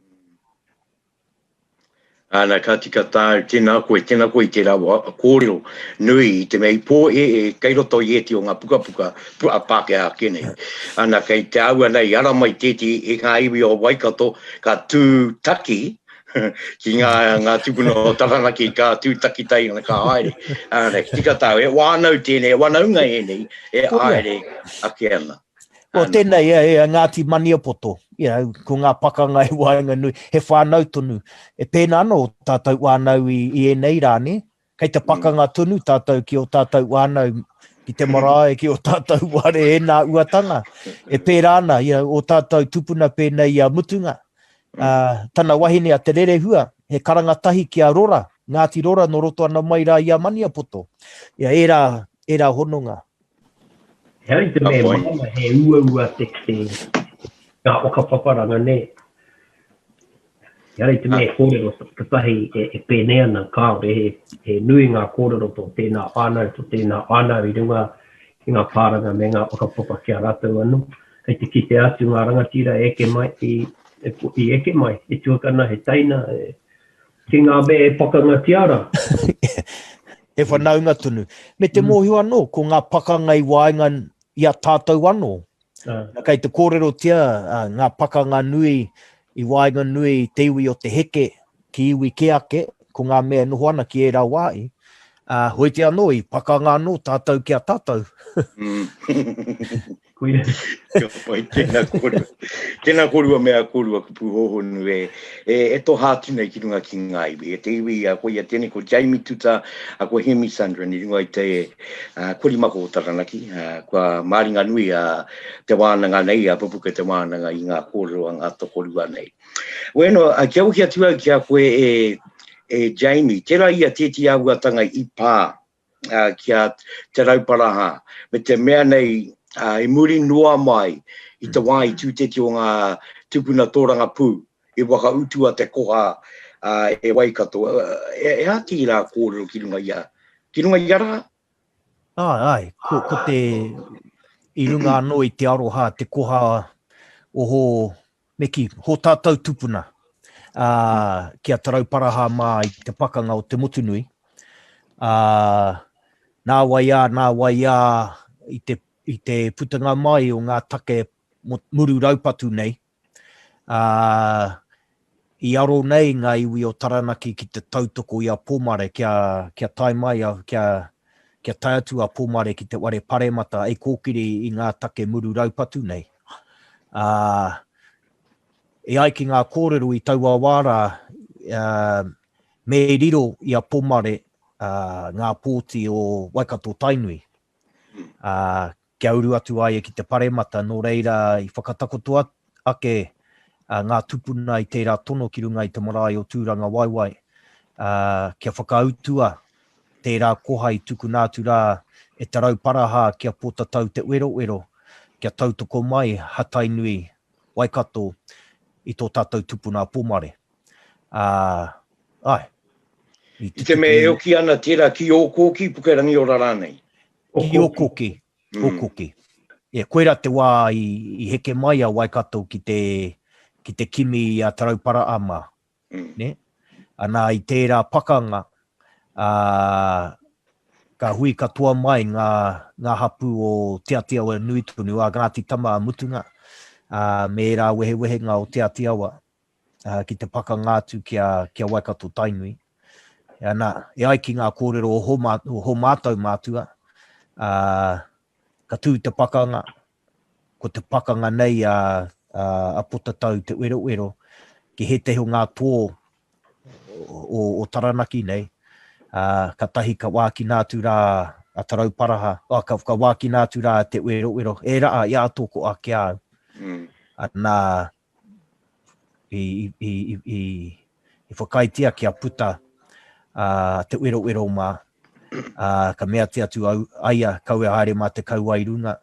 Ana, ka tika tāu, tēnā koe, tēnā koe i tērā kōrero nui i te mea i pōhēhē kei roto i ēti o ngā pukapuka a Pākehā ake nei. Ana, kei te āhua nei ara mai tēti i ngā iwi o Waikato ka tūtaki ki ngā, ngā tūpuna o Taranaki ka tūtaki tai ana ka haere. Ana, tika tāu, he wānau tēnei, he wanaunga ēnei e haere ake ana. Ko tēnei e, e Ngāti Maniapoto, you know, ko ngā pakanga i waenganui, he whānau tonu. E pēnā anō tātou whānau i, i ēnei rā, nē? Kei te pakanga tonu tātou ki ō tātou whānau, ki te marae, ki ō tātou whare, ēnā uatanga. E pērā ana, you know, ō tātou tupuna pēnei i a Mutunga, uh, tana wahine a Te Rerehua, he karanga tahi ki a Rora, Ngāti Rora nō roto ana mai rā i a Maniapoto. Ia, ērā, ērā hononga. Ehara i te mea e māmā, he uaua te, te, ngā whakapaparanga, nē. Ehara i te mea e kōrero kotahi e, e pēnei ana, kāore, he, he nui ngā kōrero tō tēnā whānau, tō tēnā whānau i runga i ngā pāranga me ngā whakapapa ki a rātou anō. Kei te kite atu ngā rangatira e eke mai, i, e, i eke mai, he tuakana, he teina, e, ki ngā mea e pakangatia rā. He whanaunga tonu. Me te mm. mōhio anō, ko ngā pakanga i waenga i a tātou anō. Uh. Kei te kōrerotia uh, ngā pakanga nui i waenganui i te iwi o te heke ki iwi kē ake, ko ngā mea e noho ana ki ērā wā i. Ā, hoiti anō, i pakanga anō tātou ki a tātou. Koira. Kia pai, tēnā kōrua. Tēnā kōrua me a kōrua kupu hōhonu e, e, e toha atu nei ki runga ki ngā iwi. E te iwi, a koia tēnei ko Jamie Tuta, a ko Hemi Sundren i runga i te uh, korimako o Taranaki. Uh, kua māringa nui a te wānanga nei, a Pupuke te wānanga i ngā kōrero a ngā tokorua nei. Bueno, kia hoki atu au ki a koe e, e Jamie, tērā ia tēti āhuatanga i pā uh, ki a Te Rauparaha, me te mea nei uh, i muri noa mai i te wā i tūteti o ngā tupuna tōrangapū, i whakautua te koha uh, e Waikato. E, e a tērā kōrero ki runga i a, ki runga i a rā? Āe, āe, ko, ko te, i runga anō i te aroha, te koha o hō, me kī, hō tātou tupuna, ā, ki a Tarauparaha mā i te pakanga o Te Motunui, ā, nā wai ā, nā wai ā, i te, i te putanga mai o ngā take muru raupatu nei, ā, i aro nei ngā iwi o Taranaki ki te tautoko i a Pomare kia, kia tae mai, a, kia, kia tae atu a Pomare ki te whare paremata hei kōkiri i ngā take muru raupatu nei. Ā, e ai ki ngā kōrero i taua wā rā, ā, me riro i a Pomare ā, ngā pōti o Waikato-Tainui, ā, kia uru atu a ia ki te paremata, nō reira i whakatakoto ake ngā tupuna i tērā tono ki runga i te marae o Tūrangawaewae, ā, kia whakautua tērā koha i tukuna atu rā e Te Rauparaha ki a Pōtatau Te Werowero, kia tautoko mai ha Tainui, Waikato i tō tātou tupuna a Pomare. Ā, āe. I te mea e oki ana tērā ki Ōkōki, Pukerangiora rānei? Ki Okoki, Okoki. Yeah, koira te wā i, i heke mai a Waikato ki te, ki te kimi i a Taraupara'a mā. Mm. Ne? Ana i tērā pakanga, ā, ka hui katoa mai ngā, ngā hapū o Te Ati Awa nui tonu, a Ngāti Tama a Mutunga, ā, me ērā wehewehenga o Te Ati Awa. ki te pakanga atu ki a, ki a Waikato Tainui. Ana, e ai ki ngā kōrero o hō, mā, o hō mātou mātua, ā, ka tū te pakanga, ko te pakanga nei a, a, a Potatau Te Werowero, ki hētehi o ngā tō o, o Taranaki nei, ā, katahi ka wākina atu rā a Tarauparaha, oh, ka, ka wākina atu rā a Te Werowero, e raa, i a tō ko ake a au. Mm. Ana, i, i, i, i, i whakaaetia kia puta a Te Werowero mā, ā, ka meatia atu au, aia, kaua haere mā te kauae runga,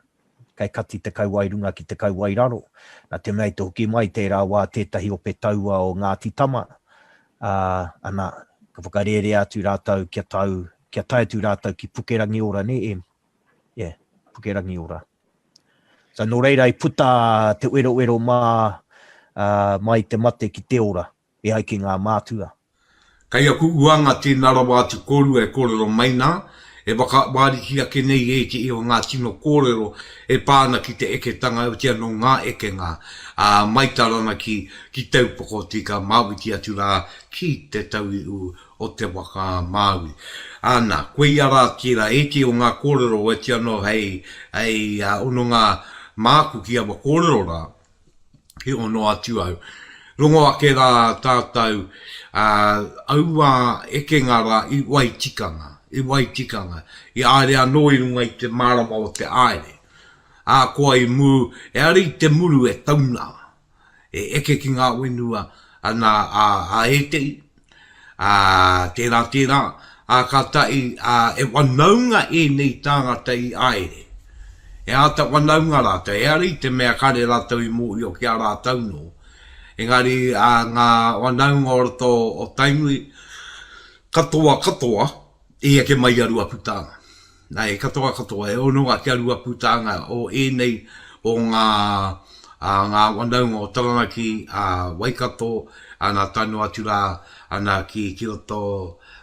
kei kati te kauae runga ki te kauae raro. Nā te mea i te hoki mai tērā wā tētahi ope taua o Ngāti Tama, ā, ana, ka whakarērea atu rātou kia tau, kia tae atu rātou ki Pukerangiora, nē, Em? Yeah, Pukerangiora. So, nō reira i puta te werowero mā, uh, mai te mate ki te ora, e ai ki ngā mātua. Kei aku uanga tēnā rawa atu kōrua e kōrero mai nā, e whakawāriki ake nei ētehi o ngā tino kōrero e pā ana ki te eketanga otirā nō ngā ekenga, ā, mai Taranaki ki Te Upoko-o-Tika, Māwiti atu rā ki Te Tauihu o te waka a Māui. Āna, koia rā tērā ētehi o ngā kōrero oti anō hei, hei hononga māku ki aua kōrero rā, i hono atu au. Rongo ake rā tātou, ā, aua ekenga rā i wai tikanga, i wai tikanga, i āere anō i runga i te mārama o te āere. Ā, koa i mū, e ara i te muru e tauna, e eke ki ngā whenua ana a, a ētehi, ā, tērā, tērā, ā, kātahi, ā, e wanaunga ēnei tāngata i āere. E āta whanaunga rātou, ehara i te mea kare rātou i mōhio ki a rātou nō, engari a ngā whanaunga o roto o Tainui, katoa katoa i eke mai i a Ruapūtānga. Nā, e katoa katoa, e ono ake a Ruapūtānga o ēnei o ngā, a ngā whanaunga o Taranaki, a Waikato, ana tae noa atu rā, ana ki, ki roto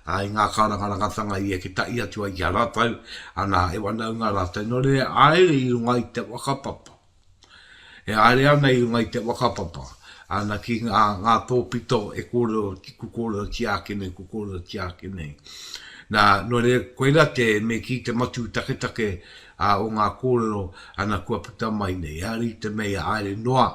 i ngā kārangarangatanga i eke tahi atu ai ki a rātou, ana, e whanaunga rātou. Nō reira, haere i runga i te whakapapa. E haere ana i runga i te whakapapa, ana ki ngā, ngā tōpito e kōrero, ku kōrerotia ake nei, ku kōrerotia ake nei. Nā, nō reira, koirā te, me kī te matū taketake ā, o ngā kōrero, ana, kua puta mai nei. Ehara i te mea i haere noa,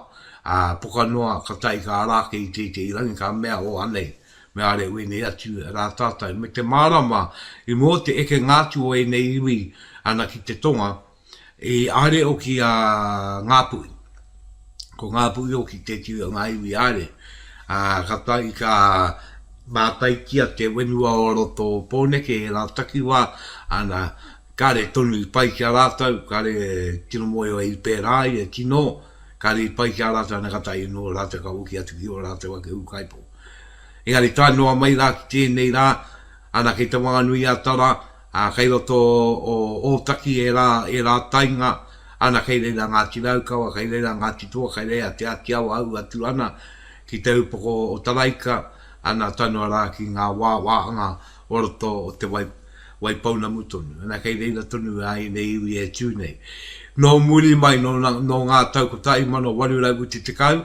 ā, poka noa, ka tae ka ara ake i tētehi rangi, ka mea, oh, anei, me haere wēnei atu rā tātou. Me te mārama, i mua o te ekenga atu o ēnei iwi, ana, ki te tonga, I haere hoki a Ngāpuhi. Ko Ngāpuhi hoki tētehi o ngā iwi haere. Ā, ka tae, ka mātaitia te whenua o roto o Pōneke e rā takiwā, ana, kāre tonu i pai ki a rātou, kāre tino mōhio i pērā ai, e tino, kāre i pai ki a rātou, ana ka tae anō rātou ka hoki atu ki ō rātou ake ūkaipō. Engari tae noa mai rā ki tēnei rā, ana kei Te Whanganui-a-Tara, Ā, kei roto o Ōtaki ērā, ērā tainga, ana kei reira Ngāti Raukawa, kei reira Ngāti Toa, kei reira Te Āti Awa ahu atu ana ki te upoko o Taraika, ana tae noa rā ki ngā wāwāhanga o roto o Te Wai, Waipounamu tonu. Ana kei reira tonu a ēnei iwi e tū nei. Nō muri mai, nō, nō ngā tau 1880,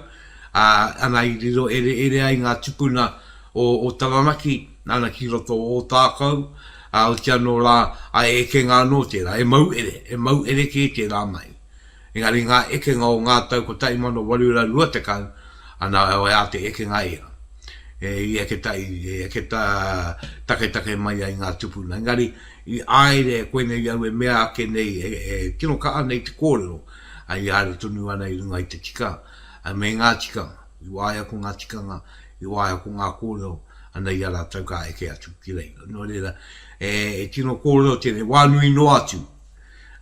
ā, ana i riro ereere ai ngā tupuna o, o Taranaki, Nana ki roto o Ōtākou, ā, oti anō rā, ā, e ekenga anō tērā, e mau ere, e mau ere kē tērā mahi. Engari ngā ekenga o ngā tau 1820, ana, e ā te ekenga ērā. E, i eke ta, i eke ta, taketake mai ai ngā tupuna. Engari, i āere, koinei au e mea ake nei, e, e tino kaha nei te kōrero, ā, i haere tonu ana i runga i te tika, ā, me ngā tikanga. I waea ko ngā tikanga, i waea ko ngā kōrero, ana i a rātou ka eke atu ki reira. Nō reira, e, e tino kōrero tēnei, wā nui noa atu,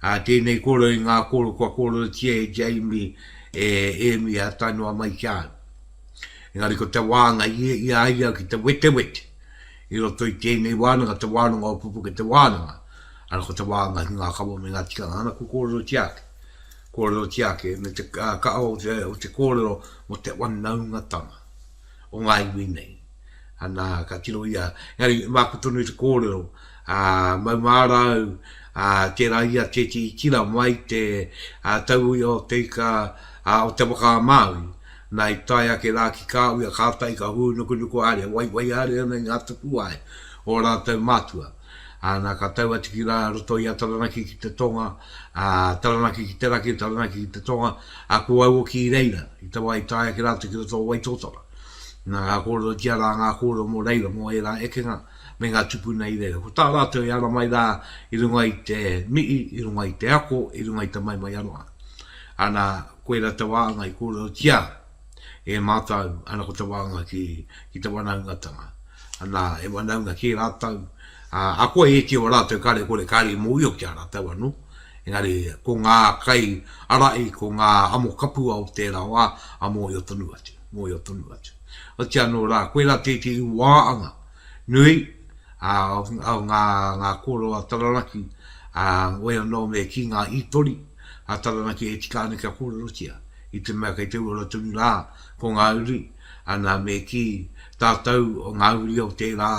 ā, tēnei kōrero i ngā kōrero kua kōrerotia e Jamie, e Amy, ā, tae noa mai ki a au. Engari ko te wānga i, i a ia ki te wetewete i roto i tēnei wānanga, te wānanga o Pupuke te wānanga, ana ko te wānga ki ngā kawa me ngā tikanga, ana ko kōrerotia ake, kōrerotia ake, me te kaha o te, o te kōrero mō te wanaungatanga o ngā iwi nei. Ana, ka tiro ia, engari māku tonu te kōrero, ā, maumāra au, ā, tērā ia tētehi tira mai te ā, tauia o te ika ā, o te waka a Māui, nā i tae ake rā ki Kāuia kātahi ka hūnukunuku haere, waiwai haere ana i ngā tapuwae o ā rātou mātua. Ā, nā ka tau atu ki rā roto i a Taranaki ki te tonga, ā, Taranaki ki te raki, Taranaki ki te tonga, ā, ko au hoki i reira, i te wā i tae ake rātou ki roto o Waitōtara. Nā, ka kōrerotia rā ngā kōrero mō reira, mō ērā ekenga me ngā tupuna i reira. Ko tā rātou e ara mai rā i runga i te mihi, i runga i te ako, i runga i te maimai aroha. Ana, koirā te wāhanga i kōrerotia e mātou, ana ko te wāhanga ki, ki te wanaungatanga. Ana, e wanaunga kē rātou, ā, akoa ētehi o rātou kāre kore, kāre i mōhio ki a rātou anō, engari ko ngā kai arahi, ko ngā amo kapua o tērā wā, a mōhio tonu atu, mōhio tonu atu. Otirā anō rā, koirā tētehi wāhanga nui, ā, o ngā, ngā kōrero a Taranaki, ā, wai anō me kī ngā hītori a Taranaki e tika ana kia kōrerotia, i te mea kei te uara tonu rā ko ngā uri, ana me kī tātou o ngā uri o tērā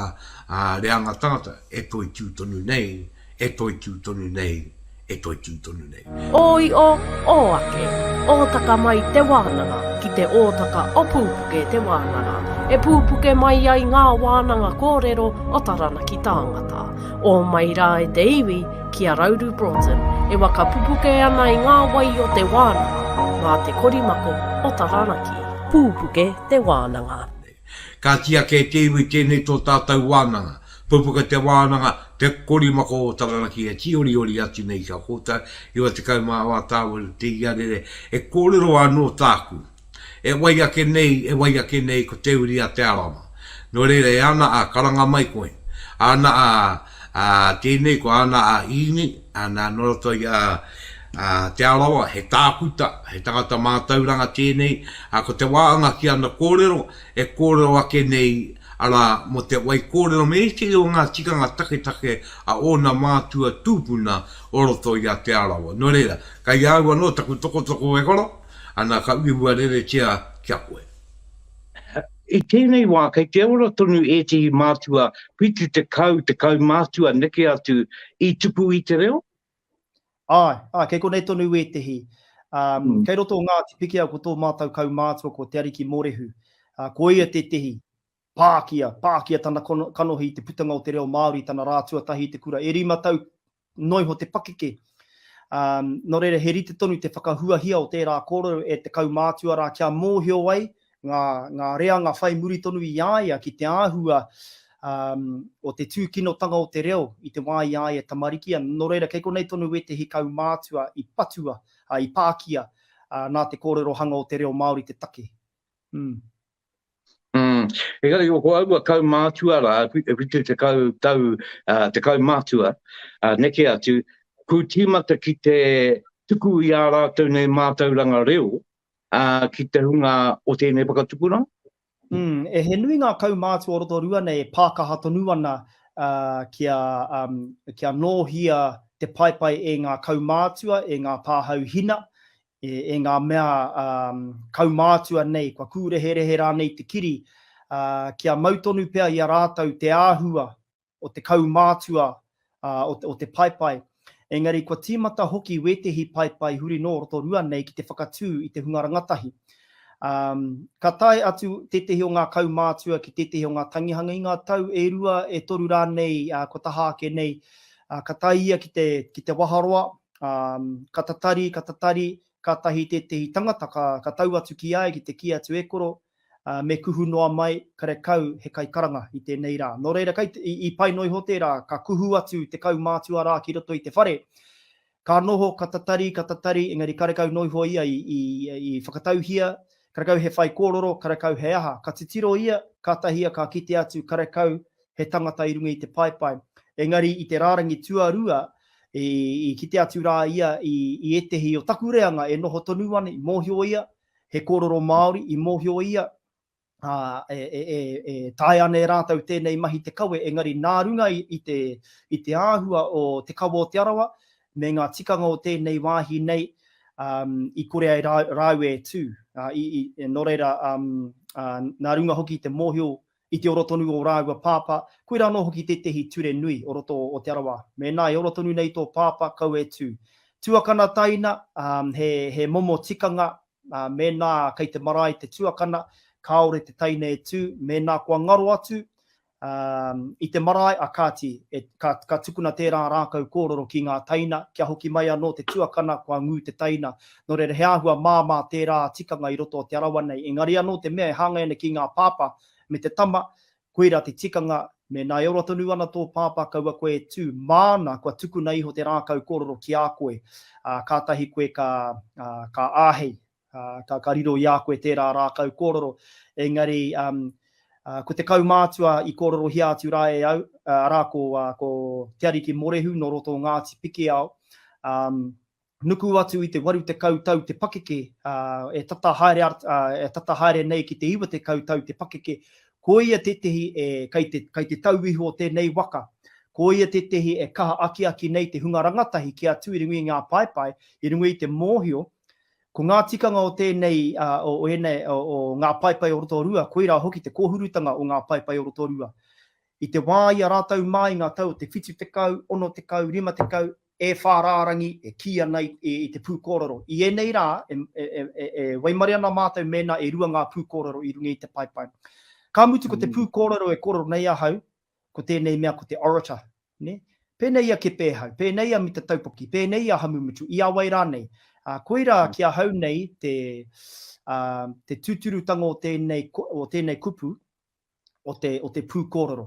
reanga tangata e toitū tonu nei, e toitū tonu nei, e toitū tonu nei. Ō iʻo, ō ake, ōtaka mai te wānanga ki te ōtaka o Pūpuke te wānanga, e pūpuke mai ai ngā wānanga kōrero o Taranaki tāngata. Ō mai rā e te iwi ki a Rauru Broughton e waka pupuke ana i ngā wai o te wānanga mā te korimako o Taranaki. Pūpuke te wānanga. Ka tiaki e te iwi tēnei tō tātou wānanga. Pupuke te wānanga, te korimako o Taranaki e tīoriori atu nei ki a koutou, 94 tāwaru te iarere, e kōrero anō tāku. E wai ake nei, e wai ake nei ko te uri a Te Arawa. Nō reira e ana a karanga mai koe. Ana a, a tēnei ko ana a Īni, ana nō roto i a. Te Arawa, he tākuta, he tangata mātauranga tēnei, ā, ko te wāanga ki ana kōrero, e kōrero ake nei, arā, mō te waikōrero me ētehi o ngā tikanga taketake a ōna mātua tūpuna o roto i a Te Arawa. Nō reira, kei a au anō taku tokotoko e koro, ana ka uiua reretia ki a koe. I tēnei wā, kei te ora tonu ētehi mātua 70 te kaumātua neke atu i tupu i te reo? Āe, āe, kei konei tonu wētehi. Um, mm. Kei roto o Ngāti Pikiao ko tō mātou kaumātua ko Te Ariki Mōrehu. Uh, ko ia tētehi pākia, pākia tana kanohi i te putanga o te reo Māori, tana rā tuatahi i te kura. E rima tau noiho te pakeke. Um, nō reira, he rite tonu te whakahuahia o tērā kōrero e te kaumātua rā kia mōhio ai ngā, ngā reanga whai muri tonu i a ia ki te āhua um, o te tūkinotanga o te reo i te wā i a ia tamariki ana. Nō reira, kei konei tonu wētehi kaumātua i patua, uh, i pākia uh, nā te kōrerohanga o te reo Māori te take. Mm. Mm. Engari ko aua kaumātua rā, 70 tau uh, te kaumātua, uh, neke atu, ku tīmata ki te tuku i ā rātou nei mātauranga reo, ā, ki te hunga o tēnei whakatupuranga? Mm, e he nui ngā kaumātua o Rotorua nei e pākaha tonu ana uh, kia, um, kia nōhia te paepae e ngā kaumātua, e ngā pāhau hina, e, e ngā mea um, kaumātua nei, kua kūreherehe rānei te kiri, uh, kia mau tonu pea i a rātou te āhua o te kaumātua o, o te paepae. Engari kua tīmata hoki wētehi paepae huri nō Rotorua nei ki te whakatū i te hunga rangatahi. Um, ka tae atu tētehi o ngā kaumātua ki tētehi o ngā tangihanga i ngā tau e rua, e toru rānei uh, kua taha ake nei, uh, ka tae ia ki te, ki te waharoa, um, ka tatari, ka tatari, kātahi tētehi tangata ka, ka tau atu ki a ia ki te kī atu e koro, ā, me kuhu noa mai, karekau he kaikaranga i tēnei rā. Nō reira, kei te, i, i pai noa iho tērā, ka kuhu atu te kaumātua rā ki roto i te whare, ka noho, ka tatari, ka tatari, engari karekau noa iho ia i, i, i whakatauhia, karekau he whaikōrero, karekau he aha. Ka titiro ia, kātahi ia ka kite atu, karekau he tangata i runga i te paepae. Engari i te rārangi tuarua, i, i kite atu rā ia i, i ētehi o taku reanga e noho tonu ana, i mōhio ia, he kōrero Māori, i mōhio ia, ā, e, e, e, e taea ana e rātou tēnei mahi te kawe, engari nā runga i, i, te, i te āhua o Te Kawa o Te Arawa me ngā tikanga o tēnei wāhi nei, um, i kore ai rā, rāua e tū. Uh, i, i, nō reira, um, uh, nā runga hoki i te mōhio i te ora tonu o rāua pāpā, koirā anō hoki tētehi ture nui o roto o Te Arawa, mēnā e ora tonu nei tō pāpā, kaua e tū. Tuakana taina, he, he momo tikanga, mēnā kei te marae te tuakana, kāore te taina e tū, mēnā kua ngaro atu, i te marae, a kāti, e, ka, ka tukuna tērā rākau kōrero ki ngā taina, kia hoki mai anō te tuakana kua ngū te taina. Nō reira, he āhua māmā tērā tikanga i roto o Te Arawa nei. Engari anō te mea e hāngai ana ki ngā pāpā me te tama, koirā te tikanga, mēnā e ora tonu ana tō pāpā kaua koe e tū, māna kua tukuna iho te rākau kōrero ki a koe, ā, kātahi koe ka, ā, ka āhei, ā, ka, ka riro i a koe tērā rākau kōrero. Engari, ā, ko te kaumātua i kōrerohia atu rā e au, arā ko, ā, ko Te Ariki Morehu nō roto o Ngāti Pikiao, ā, Nuku atu i te 80 tau te pakeke, ā, e tata haere, ā, e tata haere nei ki te 90 tau te pakeke, ko ia tētehi e, kei te, kei te tau iho o tēnei waka. Ko ia tētehi e kaha akiaki nei te hunga rangatahi kia tū i runga i ngā paepae, i runga i te mōhio, ko ngā tikanga o tēnei, ā, o, o ēnei, o, o ngā paepae o Rotorua, koirā hoki te kōhurutanga o ngā paepae o Rotorua. I te wā i a rātou mā i ngā tau o te 70, 60, 50, e whā rārangi e kī ana i, i, i te pūkōrero. I ēnei rā, e, e, e, e waimare ana mātou mēnā e rua ngā pūkōrero i runga i te paepae. Ka mutu ko te mm. pūkōrero e kōrero nei ahau, ko tēnei mea ko te orator. Ne? Pēnei a Kepēhau, pēnei a Mita Taupoki, pēnei a Hamumutu, i a wai rānei. Uh, koirā mm. ki ahau nei te, uh, te tūturutanga o tēnei, o tēnei kupu, o te, o te pūkōrero.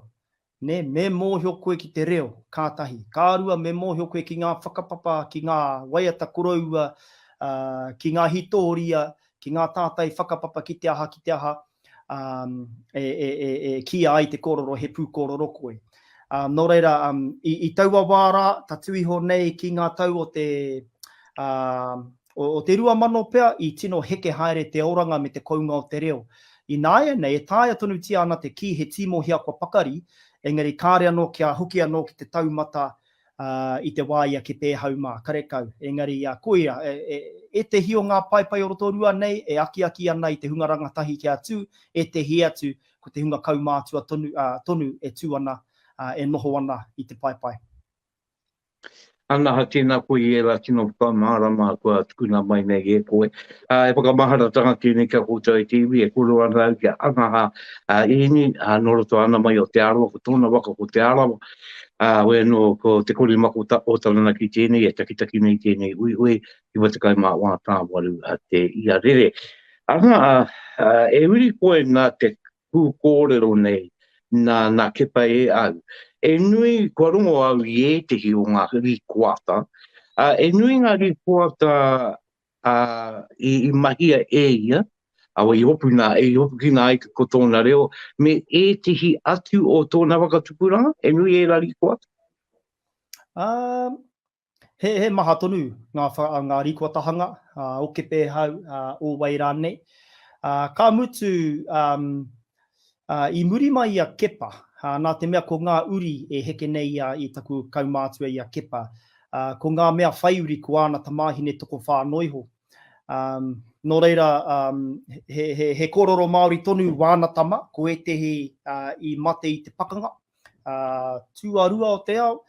Nē, me mōhio koe ki te reo, ka tahi. Ka rua, me mōhio koe ki ngā whakapapa, ki ngā waiata koroua, ā, ki ngā hitōria, ki ngā tātai whakapapa ki te aha, ki te aha, ā, e, e, e, e kīia ai te kōrero he pūkōrero koe. Ā, nō reira, ā, i, i taua wā rā, tatū iho nei ki ngā tau o te, Ā, o, o te 2000 pea i tino heke haere te oranga me te kounga o te reo. Ināianei, e taea tonutia ana te kī he tīmohia kua pakari, engari kāre anō kia hoki anō ki te taumata ā, i te wā i a Kepēhau mā, karekau. Engari, ā, koia, e, e, ētehi o ngā paepae o Rotorua nei e akiaki ana i te hunga rangatahi kia tū, ētehi atu ko te hunga kaumātua tonu, ā, tonu e tū ana, ā, e noho ana i te paepae. Anaha, tēnā koe i ērā tino whakamārama kua tukuna mai nei e koe. Ā, e whakamaharatanga tēnei ki a koutou e te iwi, e kōrero ana au ki a Anaha Ēni, ā, nō roto ana mai o Te Arawa, ko tōna waka ko Te Arawa, ā, hoi anō ko Te Korimako o Taranaki tēnei, e takitaki nei tēnei uiui, 94 tāwaru te iarere. Ana, e uri koe nā te pūkōrero nei nā, nā Kepa e au. E nui, kua rongo au i ētehi o ngā rīkoata, ā, e nui ngā rīkoata ā, i, i mahia e ia, ā, i hopuna, i hopukina ai ko tōna reo, me ētehi atu o tōna whakatupuranga, e nui ērā rīkoata? Ā, He, he maha tonu ngā, wha, ngā rīkoatahanga, ā, o Kepēhau, ā, o wai rānei. Ā, ka mutu, um, ā, i muri mai i a Kepa, ā, nā te mea ko ngā uri e heke nei ia i taku kaumātua i a Kepa, ā, ko ngā mea whai uri ko āna tamāhine tokowhā noa iho. Um, nō reira, um, he, he, he kōrero Māori tonu wāna tama, ko ētehi uh, i mate i te pakanga, uh, tuarua o te ao,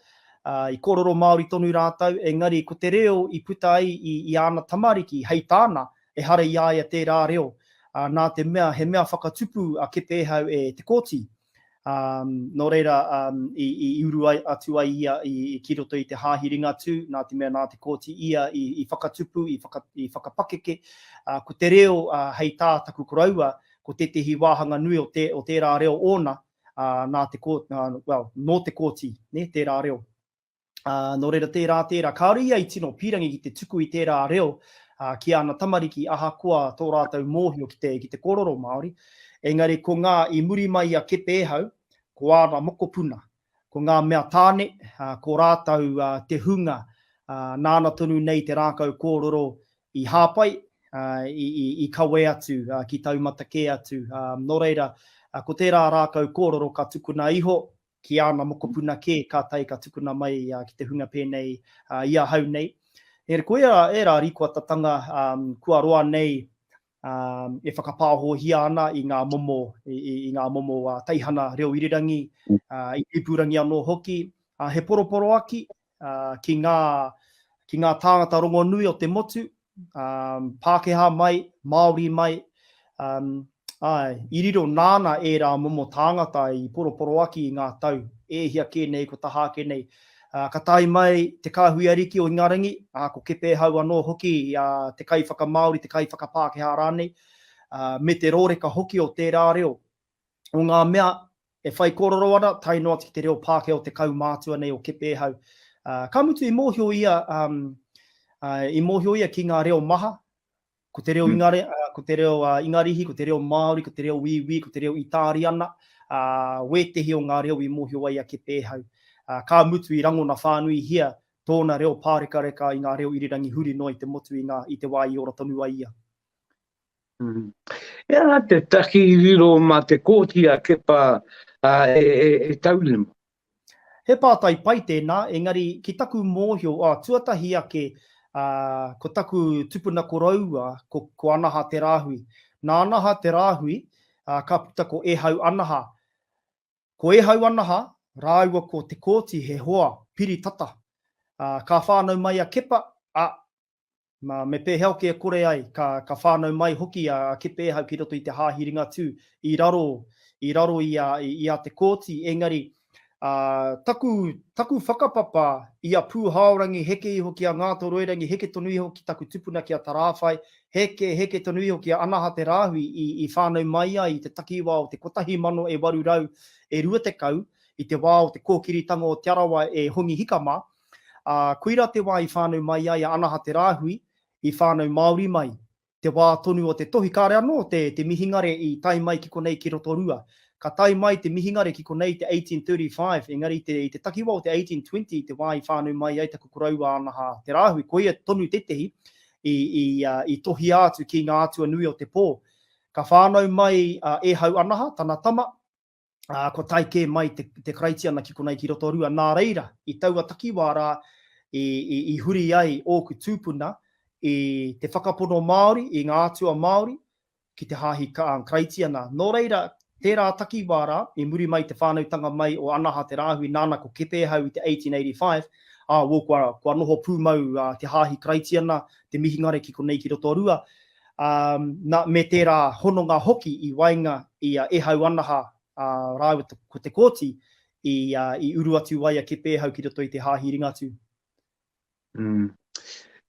uh, i kōrero Māori tonu rātou, engari ko te reo i puta ai i, i āna tamariki, hei tāna, ehara i a ia tērā reo, uh, nā te mea, he mea whakatupu a Kepēhau e Te Kooti. Um, nō reira, um, i, i uru ai, atu ai ia i, i ki roto i te hāhi Ringatū, nā te mea nā Te Kooti ia i, i whakatupu, i, whaka, i whakapakeke. Uh, ko te reo, uh, hei tā taku koroua, ko tētehi wāhanga nui o, te, o tērā reo ōna, ā, nā te kō, ā, well, nō te kōti, nē, tērā reo. Ā, nō reira tērā, tērā, kāore ia i tino pīrangi ki te tuku i tērā reo, ā, ki āna tamariki ahakoa tō rātou mōhio ki te, ki te kōrero Māori. Engari ko ngā, i muri mai i a Kepēhau, ko āna mokopuna, ko ngā mea tāne, ā, ko rātou, ā, te hunga, ā, nāna tonu nei te rākau kōrero i hāpai, i kawe atu ki taumata kē atu. Nō reira, ko tērā rākau kōrero ka tukuna iho ki āna mokopuna kē, kātahi ka tukuna mai ki te hunga pēnei i ahau nei. Engari ko ērā, ērā rīkoatatanga kua roa nei e whakapāhōhia ana i ngā momo, i ngā momo teihana reo irirangi, i ipurangi anō hoki, he poroporoaki, ki ngā, ki ngā tāngata rongonui o te motu, Pākehā mai, Māori mai, āe, i riro nāna ērā momo tāngata i poroporoaki i ngā tau e hia kē nei, ko taha ake nei. Ka tae mai te kāhui ariki o Ingarangi, ā, ko Kepēhau anō hoki, te kaiwhakamāori, te kaiwhakapākehā rānei, me te rōreka hoki o tērā reo. O ngā mea e whai kōrero ana, tae noa atu ki te reo Pākehā o te kaumātua nei o Kepēhau. Ka mutu i mōhio ia, i mōhio ia ki ngā reo maha, ko te reo Ingare, ko te reo Ingarihi, ko te reo Māori, ko te reo Wīwī, ko te reo Itāriana, wētehi o ngā reo i mōhio ai a Kepēhau. Ka mutu i rangona whānuihia tōna reo pārekareka i ngā reo irirangi huri noa i te motu i ngā, i te wā i ora tonu ai ia. He aha te taki i riro mā te kōti a Kepa e taurima? He pātai pai tēnā, engari ki taku mōhio, ā, tuatahi ake, ā, ko taku tupuna koroua, ko, ko Anaha Te Rāhui. Nā Anaha Te Rāhui, ā, ka puta ko Ehau Anaha. Ko Ehau Anaha rāua ko Te Kooti he hoa piri tata. Ā, ka whānau mai a Kepa, ā, Mā, me pēhea hoki e kore ai, ka, ka whānau mai hoki a Kepēhau ki roto i te Hāhi Ringatū, i raro, i raro i a, i a Te Kooti, engari, ā, taku, taku whakapapa i a Pūhaorangi heke iho ki a Ngātoroirangi, heke tonu iho ki taku tupuna ki a Tarāwhai, heke, heke tonu iho ki a Anaha Te Rāhui i, i whānau mai ai i te takiwā o te 1820, i te wā o te kōkiritanga o Te Arawa e Hongi Hika mā, Ā, koirā te wā i whānau mai ai a Anaha Te Rāhui, i whānau Māori mai, te wā tonu o te tohi, kāre anō te, te mihingare i tae mai ki konei ki Rotorua. Ka tae mai te mihingare ki konei i te 1835, engari i te, i te takiwā o te 1820 i te wā i whānau mai ai taku koroua Anaha Te Rāhui, koia tonu tētehi i, i, i tohia atu ki ngā atua nui o te pō. Ka whānau mai a Ehau Anaha, tana tama, ā, kua tae kē mai te, te Karaitiana ki konei ki Rotorua. Nā reira, i taua takiwā rā i, i, i huri ai ōku tūpuna i te whakapono Māori, i ngā atua Māori, ki te hāhi Karaitiana. Nō reira, tērā takiwā rā, i muri mai i te whānautanga mai o Anaha Te Rāhui nāna ko Kepēhau i te 1885, ā, wō, kua, kua noho pūmau te hāhi Karaitiana, te mihingare ki konei ki Rotorua, ā, nā, me tērā hononga hoki i waenga i a Ehau Anaha ā, rāua ko Te Kooti, i, i uru atu ai a Kepēhau ki roto i te hāhi Ringatū. Mm.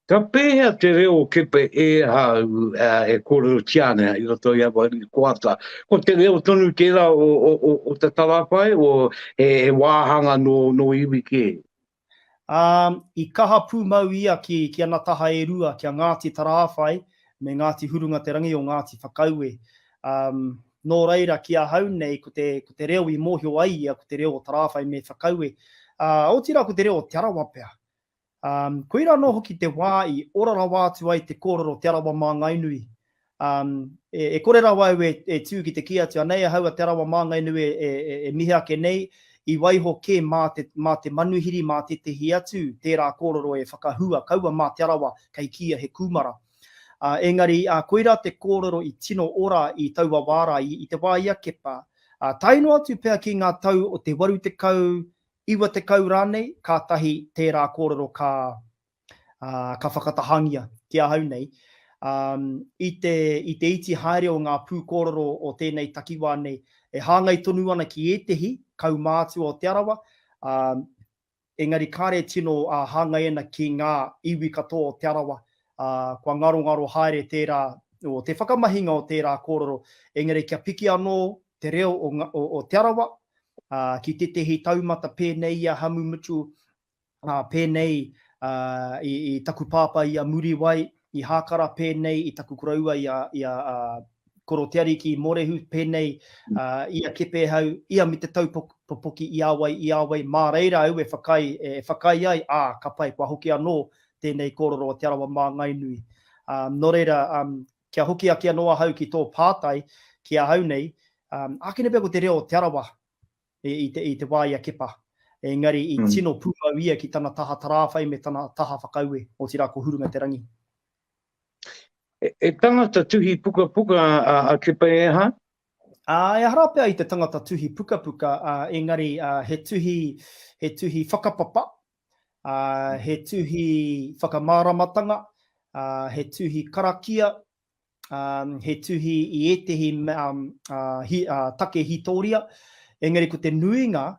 Ka pēhea te reo o Kepe Ehau e kōrerotia ana i roto i aua koata? Ko te reo tonu tērā o, o, o, o te Tarāwhai, o he, he wāhanga nō, nō iwi kē? Um, i kaha pūmau ia ki, ki ana taha e rua, ki a Ngāti Tarāwhai me Ngāti Hurunga Te Rangi o Ngāti Whakaue. Um, nō reira, ki ahau nei, ko te, ko te reo i mōhio ai ia, ko te reo o Tarāwhai me Whakaue. Uh, otirā ko te reo o Te Arawa pea. Ā, koirā anō hoki te wā i ora rawa atu ai te kōrero Te Arawa Māngainui. Ā, e, e kore rawa au e, e tū ki te kī atu, anei ahau a Te Arawa Māngainui e, e, e, e mihi ake nei, i waiho kē mā te, mā te manuhiri, mā tētehi atu tērā kōrero e whakahua, kaua mā Te Arawa kei kīia he kūmara. Ā, engari, ā, koirā te kōrero i tino ora i taua wā rā, i, i te wā i a Kepa, ā, tae noa atu pea ki ngā tau o te 80, 90 rānei, kātahi tērā kōrero ka, ā, ka whakatahangia ki ahau nei. Ā, i te, i te iti haere o ngā pūkōrero o tēnei takiwā nei, e hāngai tonu ana ki ētehi kaumātua o Te Arawa, ā, engari kāre tino ā, hāngai ana ki ngā iwi katoa o Te Arawa, ā, kua ngarongaro haere tērā, o te whakamahinga o tērā kōrero, engari kia piki anō te reo o, o, o Te Arawa, ā, ki tētehi taumata pēnei i a Hamu Mitchell, ā, pēnei ā, i, i taku pāpā i a Muriwai, i Hākara, pēnei i taku koroua i a, i a, ā, Koro Te Ariki i Mōrehu, pēnei ā, i a Kepēhau, i a Me Te Taupoki i a wai, i a wai, mā reira au e whakaae, e whakaae ai, ā, ka pai, kua hoki anō tēnei kōrero o Te Arawa Māngainui. Ā, nō reira, ā, kia hoki ake anō ahau ki tō pātai, ki ahau nei, um, ākene pea ko te reo o Te Arawa i, i, te, i te wā i a Kepa. Engari i mm. tino pūmau ia ki tana taha tarāwhai me tana taha whakaue, otirā ko Hurunga Te Rangi. E, e tangata tuhi pukapuka a, a Kepa Eha? Ā, ehara pea i te tangata tuhi pukapuka, ā, engari ā, he tuhi, he tuhi whakapapa, ā, he tuhi whakamāramatanga, ā, he tuhi karakia, ā, he tuhi i ētehi ā, hi, ā, take hītōria, engari ko te nuinga,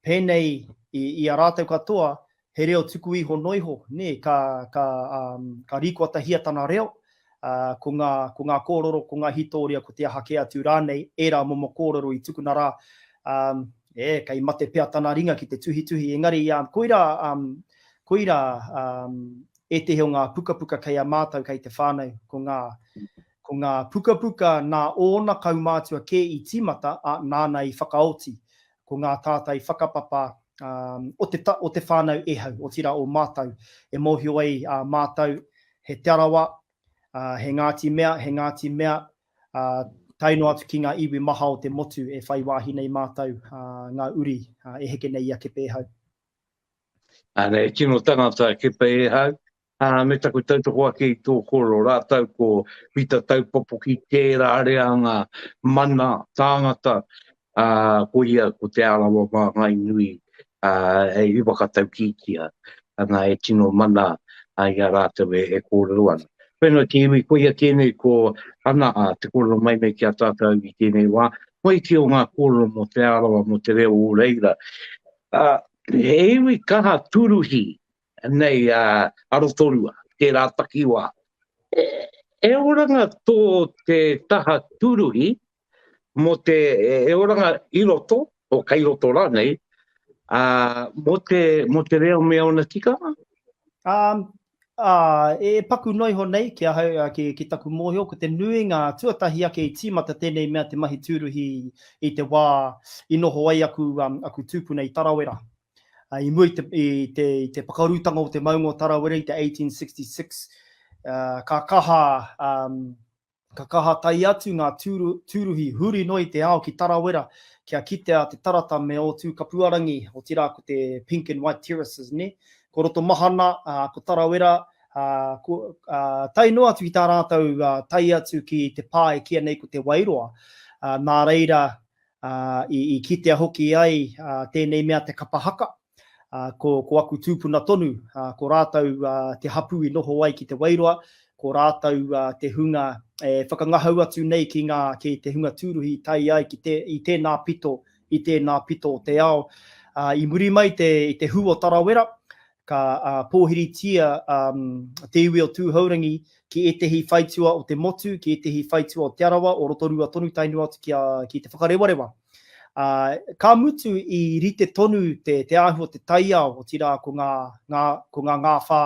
pēnei i, i a rātou katoa, he reo tuku iho noa iho, nē, ka, ka, um, ka rīkoatahia tana reo, ā, ko ngā, ko ngā kōrero, ko ngā hītōria, ko te aha kē atu rānei, ērā momo kōrero i tukuna rā, ā, e, kei mate pea tana ringa ki te tuhituhi, engari, ā, koirā, um, koirā, um, ētehi o ngā pukapuka kei a mātou, kei te whānau, ko ngā, ko ngā pukapuka nā ōna kaumātua kē i tīmata, ā, nāna i whakaoti, ko ngā tātai whakapapa o te, o te whānau Ehau, otirā o mātou, e mōhio ai a mātou he Te Arawa, he Ngāti Mea, he Ngāti Mea, tae noa atu ki ngā iwi maha o te motu e whai wāhi nei mātou, ngā uri e heke nei i a Kepe Ehau. Ana, e tino tangata a Kepe Ehau, ā, me taku tautoko ake i tō kōrero rātou ko Pita Taupopoki tērā reanga mana tāngata, ā, ko ia ko Te Arawa Māngai Nui, ā, i whakataukītia, ana e tino mana i a rātou e, e kōrero ana. Whenua te iwi, koia tēnei ko ana a te kōrero mai nei ki a tātou i tēnei wā, mai ki o ngā kōrero mō Te Arawa, mō te reo o reira. Ā, he iwi kaha turuhi nei a Rotorua, tērā takiwā. E, e oranga tō te taha tūruhi mō te, e oranga i roto, o kei roto rānei, ā, mō te, mō te reo me ōna tikanga? Um, Ā, e paku noa iho nei ki ahau, ki, ki taku mōhio, ko te nuinga tuatahi ake i tīmata tēnei mea te mahi tūruhi i te wā i noho ai aku, aku tūpuna i Tarawera. I mua i te, i te, i te pakarutanga o te maunga o Tarawera i te 1866, ka kaha, Ka kaha tae atu ngā tūruhi huri noa i te ao ki Tarawera kia kitea te tarata me Ōtūkapuarangi, otirā ko te Pink and White Terraces, nē? Ko Rotomahana, ko Tarawera, ko, tae noa atu ki tā rātou tae atu ki te pā e kīia nei ko Te Wairoa. Nā reira, i kitea hoki ai tēnei mea te kapa haka. Ko, ko aku tūpuna tonu, ko rātou te hapū i noho ai ki Te Wairoa, ko rātou te hunga e whakangahau atu nei ki ngā, ki te hunga tūruhi i tae ai ki te, i tēnā pito, i tēnā pito o te ao. I muri mai te, i te hū o Tarawera, ka pōhiritia te iwi o Tūhourangi ki ētehi whaitua o te motu, ki ētehi whaitua o Te Arawa, o Rotorua tonu tae noa atu ki a, ki Te Whakarewarewa. Ā, ka mutu i rite tonu te, te āhua o te taiao, otirā ko ngā, ngā, ko ngā ngāwhā,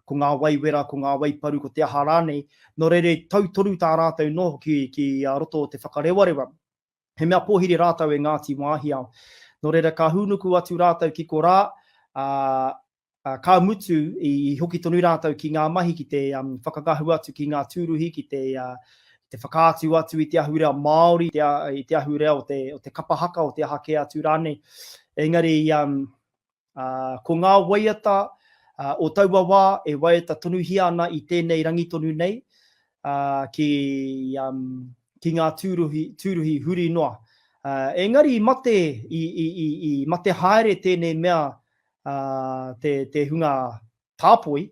ko ngā wai wera, ko ngā wai paru, ko te aha rānei. Nō reira i tau tonu tā rātou noho ki, ki roto o Te Whakarewarewa. He mea pōhiri rātou e Ngāti Wāhiao. Nō reira ka hūnuku atu rātou ki korā, ā, Ā, ka mutu, i hoki tonu rātou ki ngā mahi, ki te whakangahau atu ki ngā tūruhi, ki te, te whakaatu atu i te ahurea Māori, te, i te ahurea o te, o te kapa haka, o te aha kē atu rānei. Engari, um, uh, ko ngā waiata uh, o taua wā e waiata tonuhia ana i tēnei rangi tonu nei, uh, ki, um, ki ngā tūruhi, tūruhi huri noa. Uh, engari i mate, i, i, i, i mate haere tēnei mea te, te hunga tāpoi,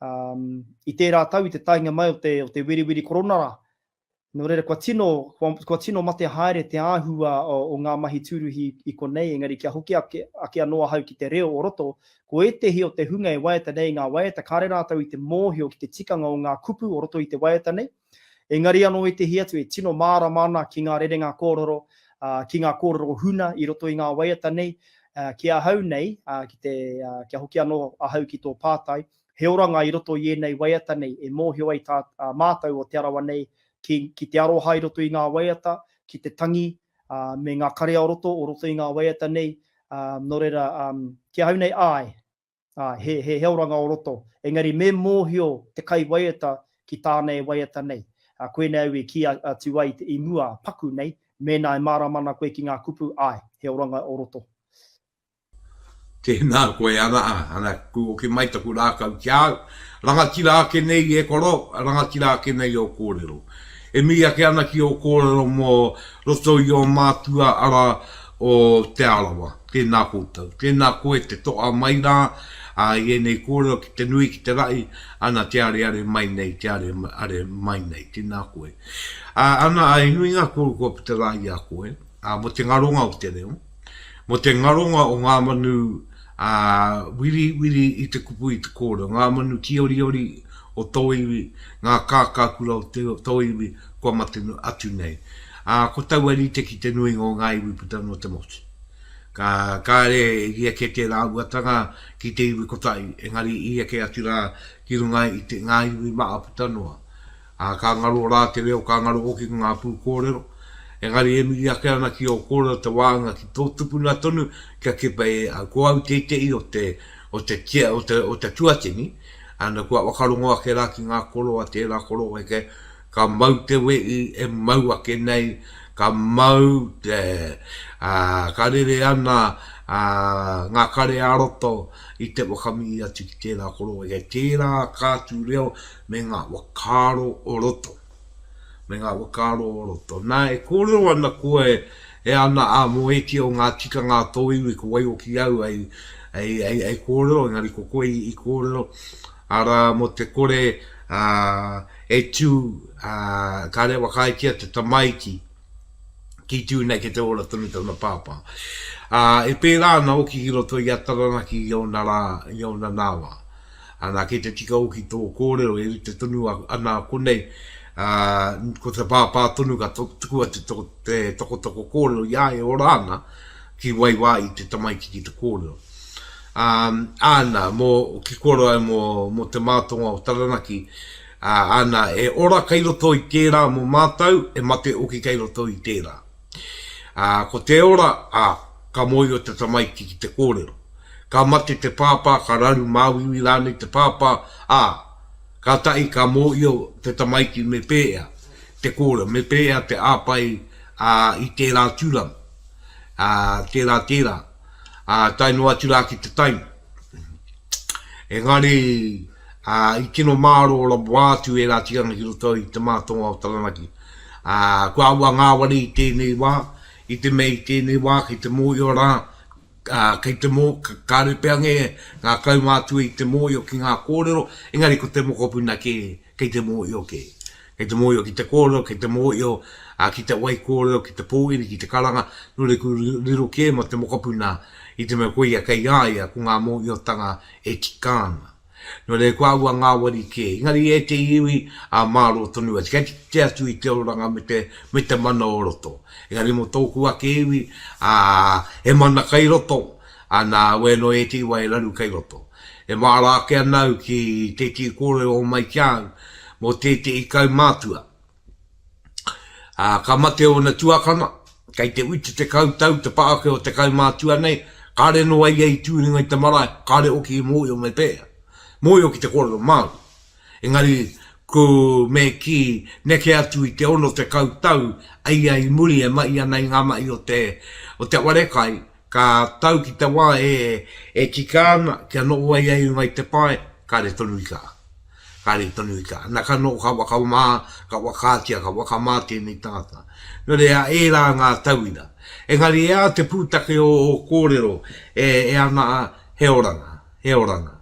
um, i tērā tau i te taenga mai o te, o te weriweri korona rā. Nō reira, kua tino, kua, kua tino mate haere te āhua o, o ngā mahi tūruhi i konei, engari kia hoki ake, ake anō ahau ki te reo o roto, ko ētehi o te hunga e waiata nei i ngā waiata, kāre rātou i te mōhio ki te tikanga o ngā kupu o roto i te waiata nei, Engari anō ētehi atu e tino mārama ana ki ngā rerenga kōrero, ki ngā kōrero huna i roto i ngā waiata nei. Ki ahau nei, ki te, kia hoki anō ahau ki tō pātai, he oranga i roto i ēnei waiata nei e mōhio ai tā mātou o Te Arawa nei ki, ki te aroha i roto i ngā waiata, ki te tangi, me ngā kare ā-roto o roto i ngā waiata nei. Nō reira, ki ahau nei, āe, Āe, he, he, he oranga o roto. Engari me mōhio te kaiwaiata ki tāna e waiata nei. Ā, koinei au i kī atu ai i mua, paku nei, mēnā e mārama ana koe ki ngā kupu, āe, he oranga o roto. Tēnā koe, ana, ana, kūoki mai taku rākau ki a au. Rangatira ake nei e koro, rangatira ake nei ō kōrero. E mihi ake ana ki ō kōrero mō roto i ō mātua ara o Te Arawa. Tēnā koutou. Tēnā koe te toa mai rā, ā, i ēnei kōrero ki te nui, ki te rahi, ana te areare mai nei, te areare mai nei. Tēnā koe. Ā, ana, ā, he nui ngā kōrero kua puta rā i a koe, ā, mō te ngaronga o te reo, mō te ngaronga o ngā manu, ā, wiriwiri i te kupu i te kōrero, ngā manu tīoriori o tō iwi, ngā kākākura o te, tō iwi kua mate atu nei. Ā, ko taua rite ki te nuinga o ngā iwi puta noa te motu. Ka, kāre i eke tērā āhuatanga ki te iwi kotahi, engari i eke atu rā ki runga i te, ngā iwi maha puta noa. Ā, ka ngaro rā te reo, ka ngaro hoki ngā pūkōrero, engari e mihi ake ana ki ō kōrero te wānga ki tō tupuna tonu kia kepa e au. Ko au tētehi o te, o te tia, o te, o te tuatini, ana kua whakarongo ake rā ki ngā koro a tērā koro eke, Ka mau te wehi e mau ake nei, ka mau te, ā, ka rere ana, ā, ngā kare ā-roto i te whakamihi atu ki tērā korowai, kei tērā kātū reo me ngā whakaaro o roto, me ngā whakaaro o roto. Nā, e kōrero ana koe e ana, ā, mō ēti o ngā tikanga a tō iwi, ko Waioki au hei, hei, hei, hei kōrero, engari ko koe i kōrero, arā, mō te kore, ā, e tū, ā, ka rewa whakaaetia te tamaiti ki tū nei kei te ora tonu tana pāpā. Ā, e pērā ana hoki ki roto i a Taranaki i ōna rā, i ōna nā wā. Ana, kei te tika hoki tō kōrero e rite tonu ana konei, ā, ko te pāpā tonu ka tukua te, te tokotoko kōrero i a ia e ora ana ki wai wā i te tamaiti ki te kōrero. Ā, āna, mō, ki koro ai mō, mō te mātonga o Taranaki, ā, āna, e ora kei roto i tērā mō mātou, e mate oki kei roto i tērā. Ā, ko te ora, ā, ka mōhio te tamaiti ki te kōrero. Ka mate te pāpā, ka raru māuiui rānei te pāpā, ā, kātahi ka mōhio te tamaiti me pēhea te kōrero, me pēhea te āpai, ā, i tērā tūranga, ā, tērā, tērā. ā, tae noa atu rā ki te taima. Engari, ā, i tino mārō rawa atu ērā tikanga ki roto i te mātonga o Taranaki. Ā, kua aua ngāwari i tēnei wā, i te mea i tēnei wā kei te mōhio rā, ā, kei te mō, kāre pea ngē ngā kaumātua i te mōhio ki ngā kōrero, engari ko te mokopuna kē kei te mōhio kē. Kei te mōhio ki te kōrero, kei te mōhio ki te wai kōrero, ki te pōiri, ki te karanga, nō reira ku riro kē mā te mokopuna i te mea koia kei a ia ko ngā mōhiotanga e tika ana. Nō reira kua aua ngāwari kē. Engari e te iwi, ā, mārō tonu atu. Kei te kite atu i te oranga me te, me te mana o roto. Engari mō tōku ake iwi, ā, he mana kei roto, ā, nā, wēnō ētehi wā e raru kei roto. E māra ake ana au ki tētehi kōrero o mai ki a au mō tētehi kaumātua. Ā, ka mate ōna tuakana, kei te 70 tau te pāke o te kaumātua nei, kāre noa ia i tū ringa i te marae, kāre hoki i mōhio me pēhea. Mōhio ki te kōrero Māori. Engari, ko me kī, neke atu i te 60 tau a ia i muri e mahi ana i ngā mahi o te, o te wharekai, Ka tau ki te wā e tika ana kia noho ai ai runga i te pae, kāre tonu i kaha. Kāre tonu i kaha. Na ka noho ka whakamā, ka whakaatia, ka whakamā tēnei tangata. Nō reira, ērā ngā tauira. Engari e a te pūtake o ō kōrero e ana he oranga, he oranga.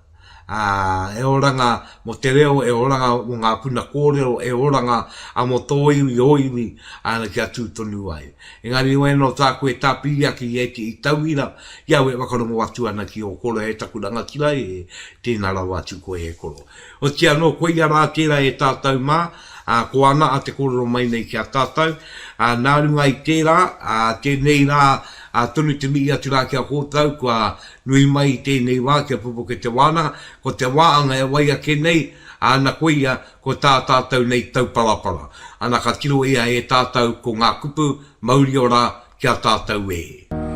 Ā, he oranga mō te reo, he oranga mō ngā puna kōrero, he oranga mō tō iwi, ō iwi, āna kia tū tonu ai. Engari heoi anō tāku e tāpiri ake i ētehi tauira, i au e whakarongo atu ana ki ō koro e taku rangatira e, tēnā rawa atu koe e koro. Otiia anō, koia rā tērā e tātou mā, ā, ko ana a te kōrero mai nei ki a tātou, ā, nā runga i tērā, ā, tēnei rā, ā, tonu te mihi atu rā ki a koutou, kua Nui mai i tēnei wā kia pupuke te wānanga, ko te wāanga e wai ake nei, āna koia, ko tā tātou nei tauparapara. Ana ka tiro ia e tātou ko ngā kupu mauri ora ki a tātou e.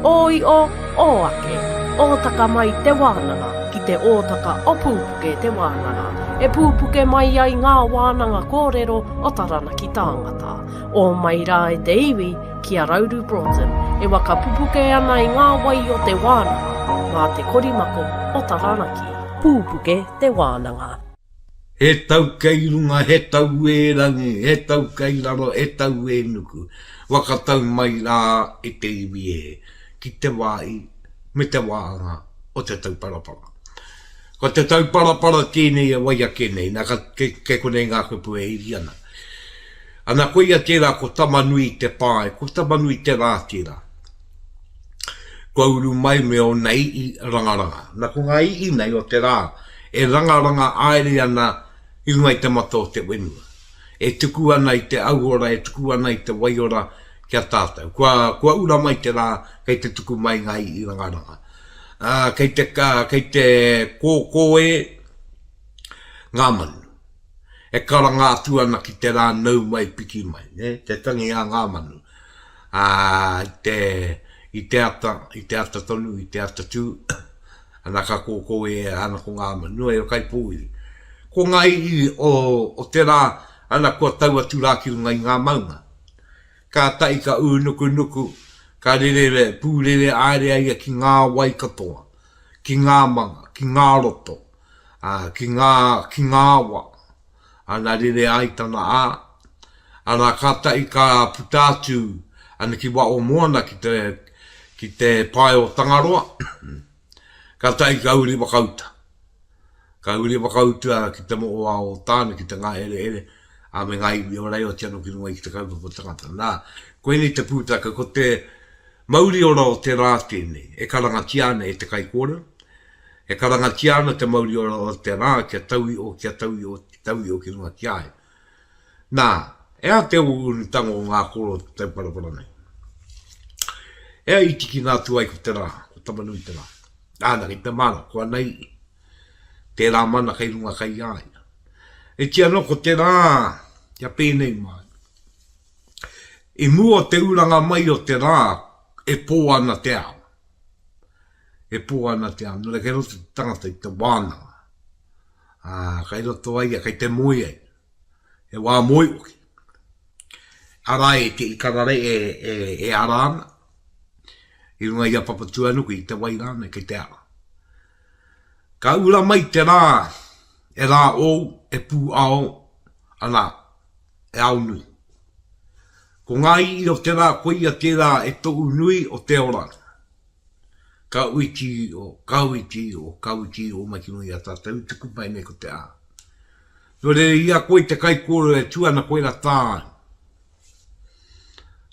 Ō io, ō ake, ōtaka mai te wānanga ki te ōtaka o Pūpuke te wānanga, e pūpuke mai ai ngā wānanga kōrero o Taranaki tāngata. Ō mai rā e te iwi, ki a Rauru Broughton, e waka pupuke ana i ngā wai o te wānanga, mā te korimako o Taranaki. Pūpuke te wānanga. He tau kei runga, he tau e rangi, he tau kei raro, he tau e nuku. Waka tau mai rā e te iwi e, ki te wā i, me te wāanga o te tauparapara. Ko te tauparapara tēnei e wai ake nei, nā ka, kei, kei konei ngā kupu e iri ana. Ana koia tērā ko Tamanui te pae, ko Tamanui te rā tērā. Kua uru mai me ōna i'i rangaranga. Na ko ngā i'i nei o te rā e rangaranga aere ana i runga i te mata o te whenua. E tuku ana i te auora, e tuku ana i te waiora ki a tātou. Kua, kua ura mai te rā kei te tuku mai ngā i'i rangaranga. Ā, kei te, kei te kōkō e ngā manu. E karanga atu ana ki te rā nau mai piki mai, nē, te tangi a ngā manu. Ā, i te, i te ata, i te ata tonu, i te ata tū, ana ka kōkō e ana ko ngā manu, nō reira kai pōwhiri. Ko ngā iwi o, o te rā, ana kua tau atu rā ki runga i ngā maunga. Kātahi ka ūnukunuku, ka rere, pūrere aere a ia ki ngā wai katoa, ki ngā manga, ki ngā roto, ā, ki ngā, ki ngā awa, ana rere ai tana ā, ana kātahi ka puta atu ana ki waho moana ki te, ki te pae o Tangaroa, kātahi ka uri whakauta. Ka uri whakauta ki te moʻoao o Tāne, ki te ngāherehere, ā, me ngā iwi o Raioti anō ki runga i te kaupapa tangata. Nā, koinei te pūtake, ko te mauri ora o te rā tēnei, e karangatia ana e te kaikōrero, E karangatia ana te mauri ora o te rā kia tauio, kia tauio, kia tauio ki runga ki a ia. Nā, e aha te urutanga o ngā koro o te tauparapara nei? E ai i tikina atu ai ko te rā, ko Tamanui-te-rā. Āna, kei te mara, ko ana ii. Tērā mana kei runga kei a ia. E tia anō ko te rā kia pēnei mai. I mua o te uranga mai o te rā e pō ana te ao. E pō ana te ao. Nō reira kei roto te tangata i te wānanga. Ā, kei roto ai ia, kei te moe ai. He wā moe hoki. Arā e te ikarare e, e, e ara ana. I runga i a Papatūānuku, i te wai rānei kei te ara. Ka ura mai te rā, e rā ōu, e pūao, ana, e ao nui. Ko ngā i'i o te rā koia tērā e toʻu nui o te ora. Ka uiti iho, ka uiti iho, ka uiti iho mai ki runga i a tātou i tuku mai nei ko te ā. Nō reira i a koe te kaikōrero e tū ana koe rā tāu.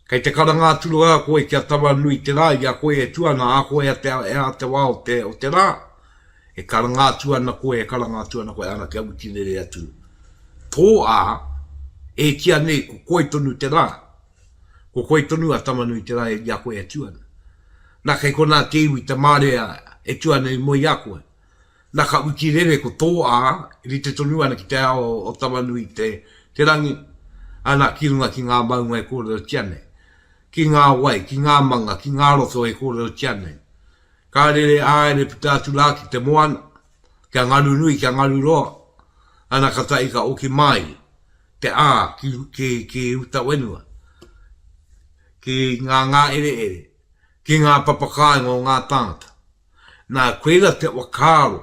Kei te karanga atu rā koe kia Taranui te rā i a koe e tū ana, a koe a te, a te wā o te, o te rā, e karanga atu ana koe, e karanga atu ana koe, ana kia utirere atu. Tō ā, e kīa nei ko koe tonu te rā, ko koe tonu a Tamanui te rā i a koe e tū ana. Nā, kei konā te iwi, te marea e tū ana i mua i a koe. Na ka uti rere ko tō ā, rite tonu ana ki te ao o Tamanui te te rangi, ana ki runga ki ngā maunga e kōrerotia nei, ki ngā wai, ki ngā manga, ki ngā roto e kōrerotia nei. Ka rere āere puta atu rā ki te moana, kia ngaru nui, kia ngaru roa, ana ka tahi ka oki māi te ā ki, ki, ki uta whenua, ki ngā ngāereere, ki ngā papakāinga o ngā tāngata. Nā, koira te whakaaro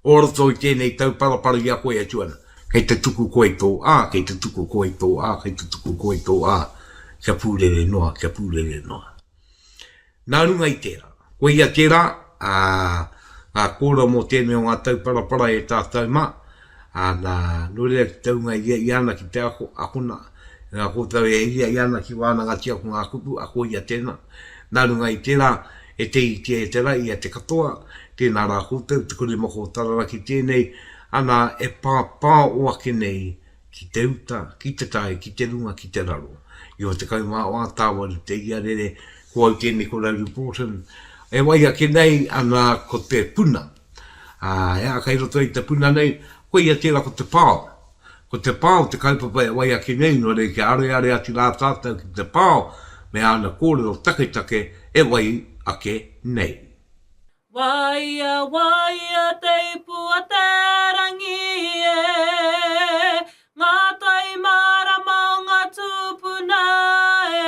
o roto i tēnei tauparapara i a koe e tū ana. Kei te tuku koe i tō ā, kei te tuku koe i tō ā, kei te tuku koe i tō ā, kia pūrere noa, kia pūrere noa. Nā runga i tērā, koia tērā, ā, ngā kōrero mō tēnei o ngā tauparapara e tātou mā, ā, nā, nō reira ki te hunga i ia ana ki te ako, akona, ngā kōtau e ia ia ana ki wānangatia ko ngā kupu, ako ia tēnā. Nā runga i tērā, e te iti, e te rahi, e te katoa, tēnā rā koutou, te korimako o Tararaki tēnei, ana e pāpāo ake nei ki te uta, ki te tai, ki te runga, ki te raro. I o 14 tāwaru te iarere, ko au tēnei ko Rauru Broughton, e wai ake nei, ana ko te puna. Ā, he aha kei roto i te puna nei, koia tērā ko te pao. Ko te pao te kaupapa e wai ake nei, nō reira kia areare atu rā tātou ki te pao me āna kōrero taketake e wai ake nei. Waia, waia te ipu a te rangi e, Ngā tai mārama o ngā tūpuna e.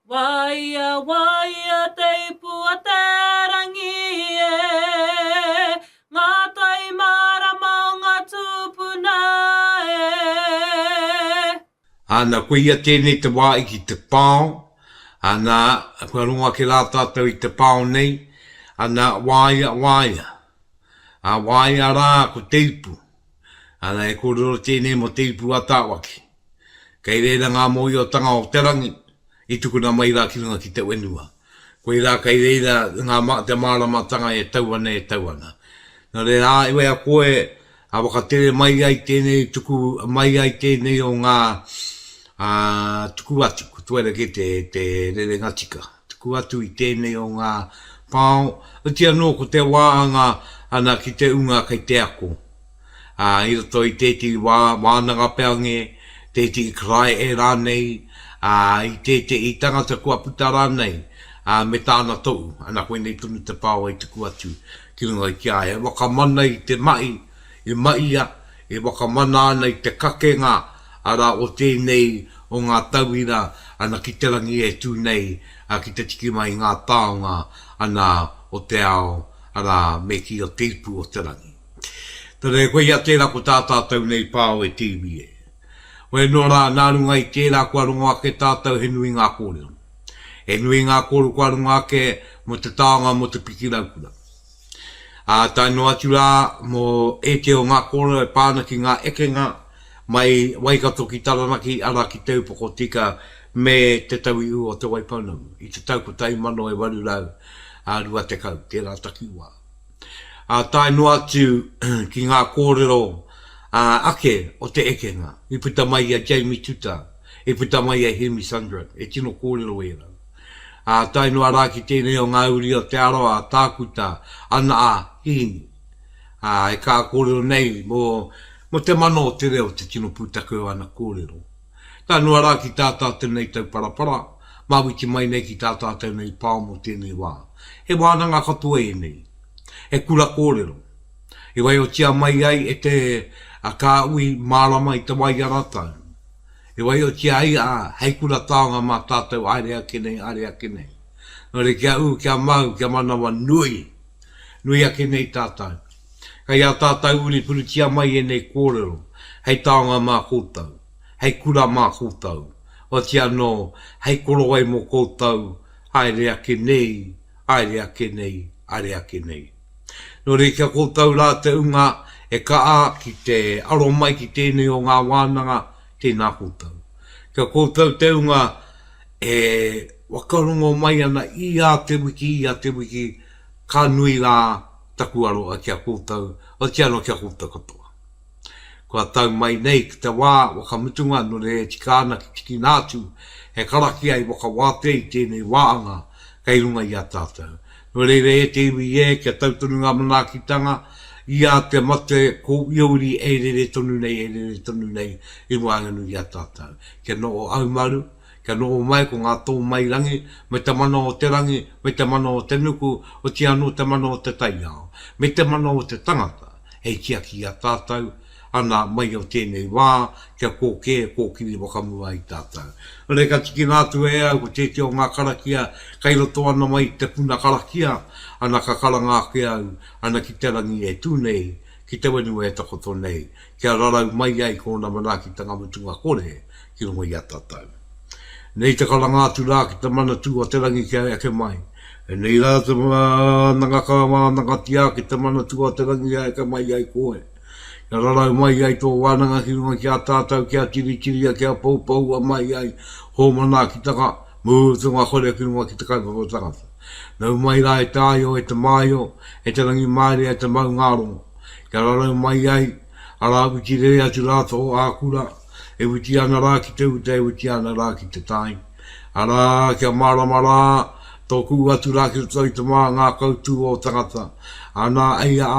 Waia, waia te ipu a te rangi e, Ngā tai mārama o ngā tūpuna e. Ana, koia tēnei te wā i ki te pao, ana, kua rongo ake rā tātou i te pao nei, ana, waia, waia. Ā, waia rā ko te ipu. Ana, e kōrero tēnei mō te ipu a Tāwaki. Kei reira ngā mōhiotanga o te rangi i tukuna mai rā ki runga ki te whenua. Koirā kei reira ngā te māramatanga e tau ana, e tau ana. Nō reira, ā, wea koe, a whakatere mai ai tēnei, tuku mai ai tēnei o ngā, ā, tuku atu, ko tuaira kē te, te rerenga tika, tuku atu i tēnei o ngā pao, oti anō ko te wā anga ana ki te unga kei te ako. ā, i roto i tētehi wā, wānanga pea nge, tētehi karaehe rānei, ā, i tētehi tangata kua puta rānei, ā, me tāna tohu, ana koinei tonu te pao i tuku atu ki runga ki a ia, e whakamana i te mahi i mahia, e whakamana ana i te kakenga, arā, o tēnei o ngā tauira, ana ki te rangi e tū nei, ā, ki te tiki mai i ngā taonga, ana, o te ao, arā, me kī o te ipu o te rangi. Nō reira, koia tērā ko tā tātou nei pao e te iwi e. Hoi anō rā, nā runga i tērā kua rongo ake tātou he nui ngā kōrero. He nui ngā kōrero kua rongo ake mō te taonga mō te piki raukura. Ā, tae noa atu rā mō ētehi o ngā kōrero e pā ana ki ngā ekenga mai Waikato ki Taranaki, arā ki Te Upoko Tika me Te Tauihu o Te Waipounamu i te tau 1820, tērā takiwā. Ā, tae noa atu ki ngā kōrero ake o te ekenga, i puta mai i a Jamie Tuta, i puta mai i a Hemi Sundren, he tino kōrero ērā. Ā, tae noa rā ki tēnei o ngā uri o Te Arawa, a Tākuta, ana a Hirini, ā, e kā kōrero nei mō, mō te mana o te reo te tino pūtake o ana kōrero. Tae noa rā ki tā tātou nei tauparapara, māwiti mai nei ki tā tātou nei pao mō tēnei wā. He wānanga katoa ēnei. He kura kōrero. I waiotia mai ai e te kāhui mārama i te waiaratau. I waiotia ai a hei kura taonga mā tātou haere ake nei, haere ake nei. Nō reira kia ū, kia mau, kia manawanui, nui ake nei tātou. Kei a tātou uri purutia mai ēnei kōrero hei taonga mā koutou, hei kura mā koutou, oati anō hei korowai mō koutou haere ake nei, haere ake nei, haere ake nei. Nō reira kia koutou rā te unga e kaha ki te aro mai ki tēnei o ngā wānanga, tēnā koutou. Kia koutou te unga e whakarongo mai ana i a te wiki, i a te wiki, ka nui rā taku aroha ki a koutou, otirā anō ki a koutou katoa. Kua tau mai nei ki te wā whakamutunga nō reira e tika ana ki tikina atu he karakia i whakawātea i tēnei wāanga kei runga i a tātou. Nō reira e te iwi e, kia tau tonu ngā manaakitanga i a te mate kōiori e rere tonu nei, e rere tonu nei i waenganui i a tātou. Kia noho aumaru, kia noho mai ko ngā tōmairangi me te mana o te rangi, me te mana o te nuku, otirā anō te mana o te taiao, me te mana o te tangata hei tiaki i a tātou, ana mai o tēnei wā kia kōkē, kōkiri whakamua ai tātou. Nō reira ka tikina atu e au ko tētehi o ngā karakia kei roto ana mai i te puna karakia, ana ka karanga ake au, ana ki te rangi e tū nei, ki te whenua e takoto nei, kia rarau mai ai kōna manaakitanga mutunga kore ki runga i a tātou. Nei te karanga atu rā ki te mana tū o te rangi kia eke mai. Nei rā te wānanga ka wānangatia ki te mana tū o te rangi kia eke mai ai koe. Kia rarau mai ai tō wānanga ki runga ki a tātou kia tiritiria kia poupoua mai ai hō manaakitanga mutunga kore ki runga ki te kaupapa tangata. Nau mai rā e te āio e te māio, e te rangimārie e te maungārongo. Kia rarau mai ai, arā witi rere atu rā tō ākura, e witi ana rā ki te uta, e witi ana rā ki te tai. Arā, kia mārama rā, tō ku'u atu rā ki roto i te mā ngākau tū o tangata. Ana, ei a,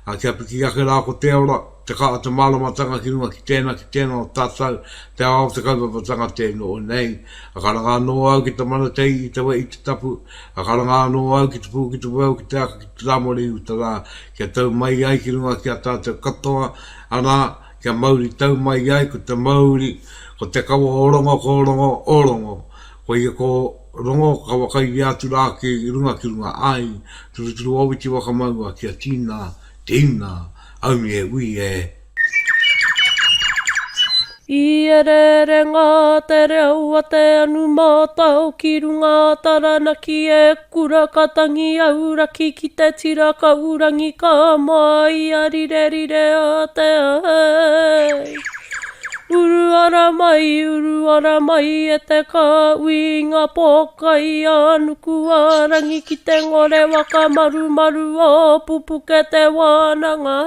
a, kia piki ake rā ko te ora, te kaha te māramatanga ki runga ki tēnā, ki tēnā o tātou, te ao, te kaupapa tangata e noho nei. A karanga anō au ki te mana te i te wai i te tapu, a karanga anō au ki te pū, ki te weu, ki te aka, ki te rāmore i uta rā, kia tau mai ai ki runga ki a tātou katoa, arā, kia mauri tau mai ai ko te mauri, ko te kawa o Rongo, ko Rongo, o Rongo. Koia ko Rongo ka whakairia atu rā ki runga ki runga ai, turuturu owiti whakamaua kia tīna, tīna, aumi e ui e. I ereere ngā te reo a te anu mātao ki runga a Taranaki e kura ka tangi auraki ki te tira kaurangi ka moa ia rirerire a te ai. Uru ara mai, uru ara mai e te kāhui i ngā pōkai a Nuku-ā-rangi ki te ngore waka marumaru o Pupuke te wānanga.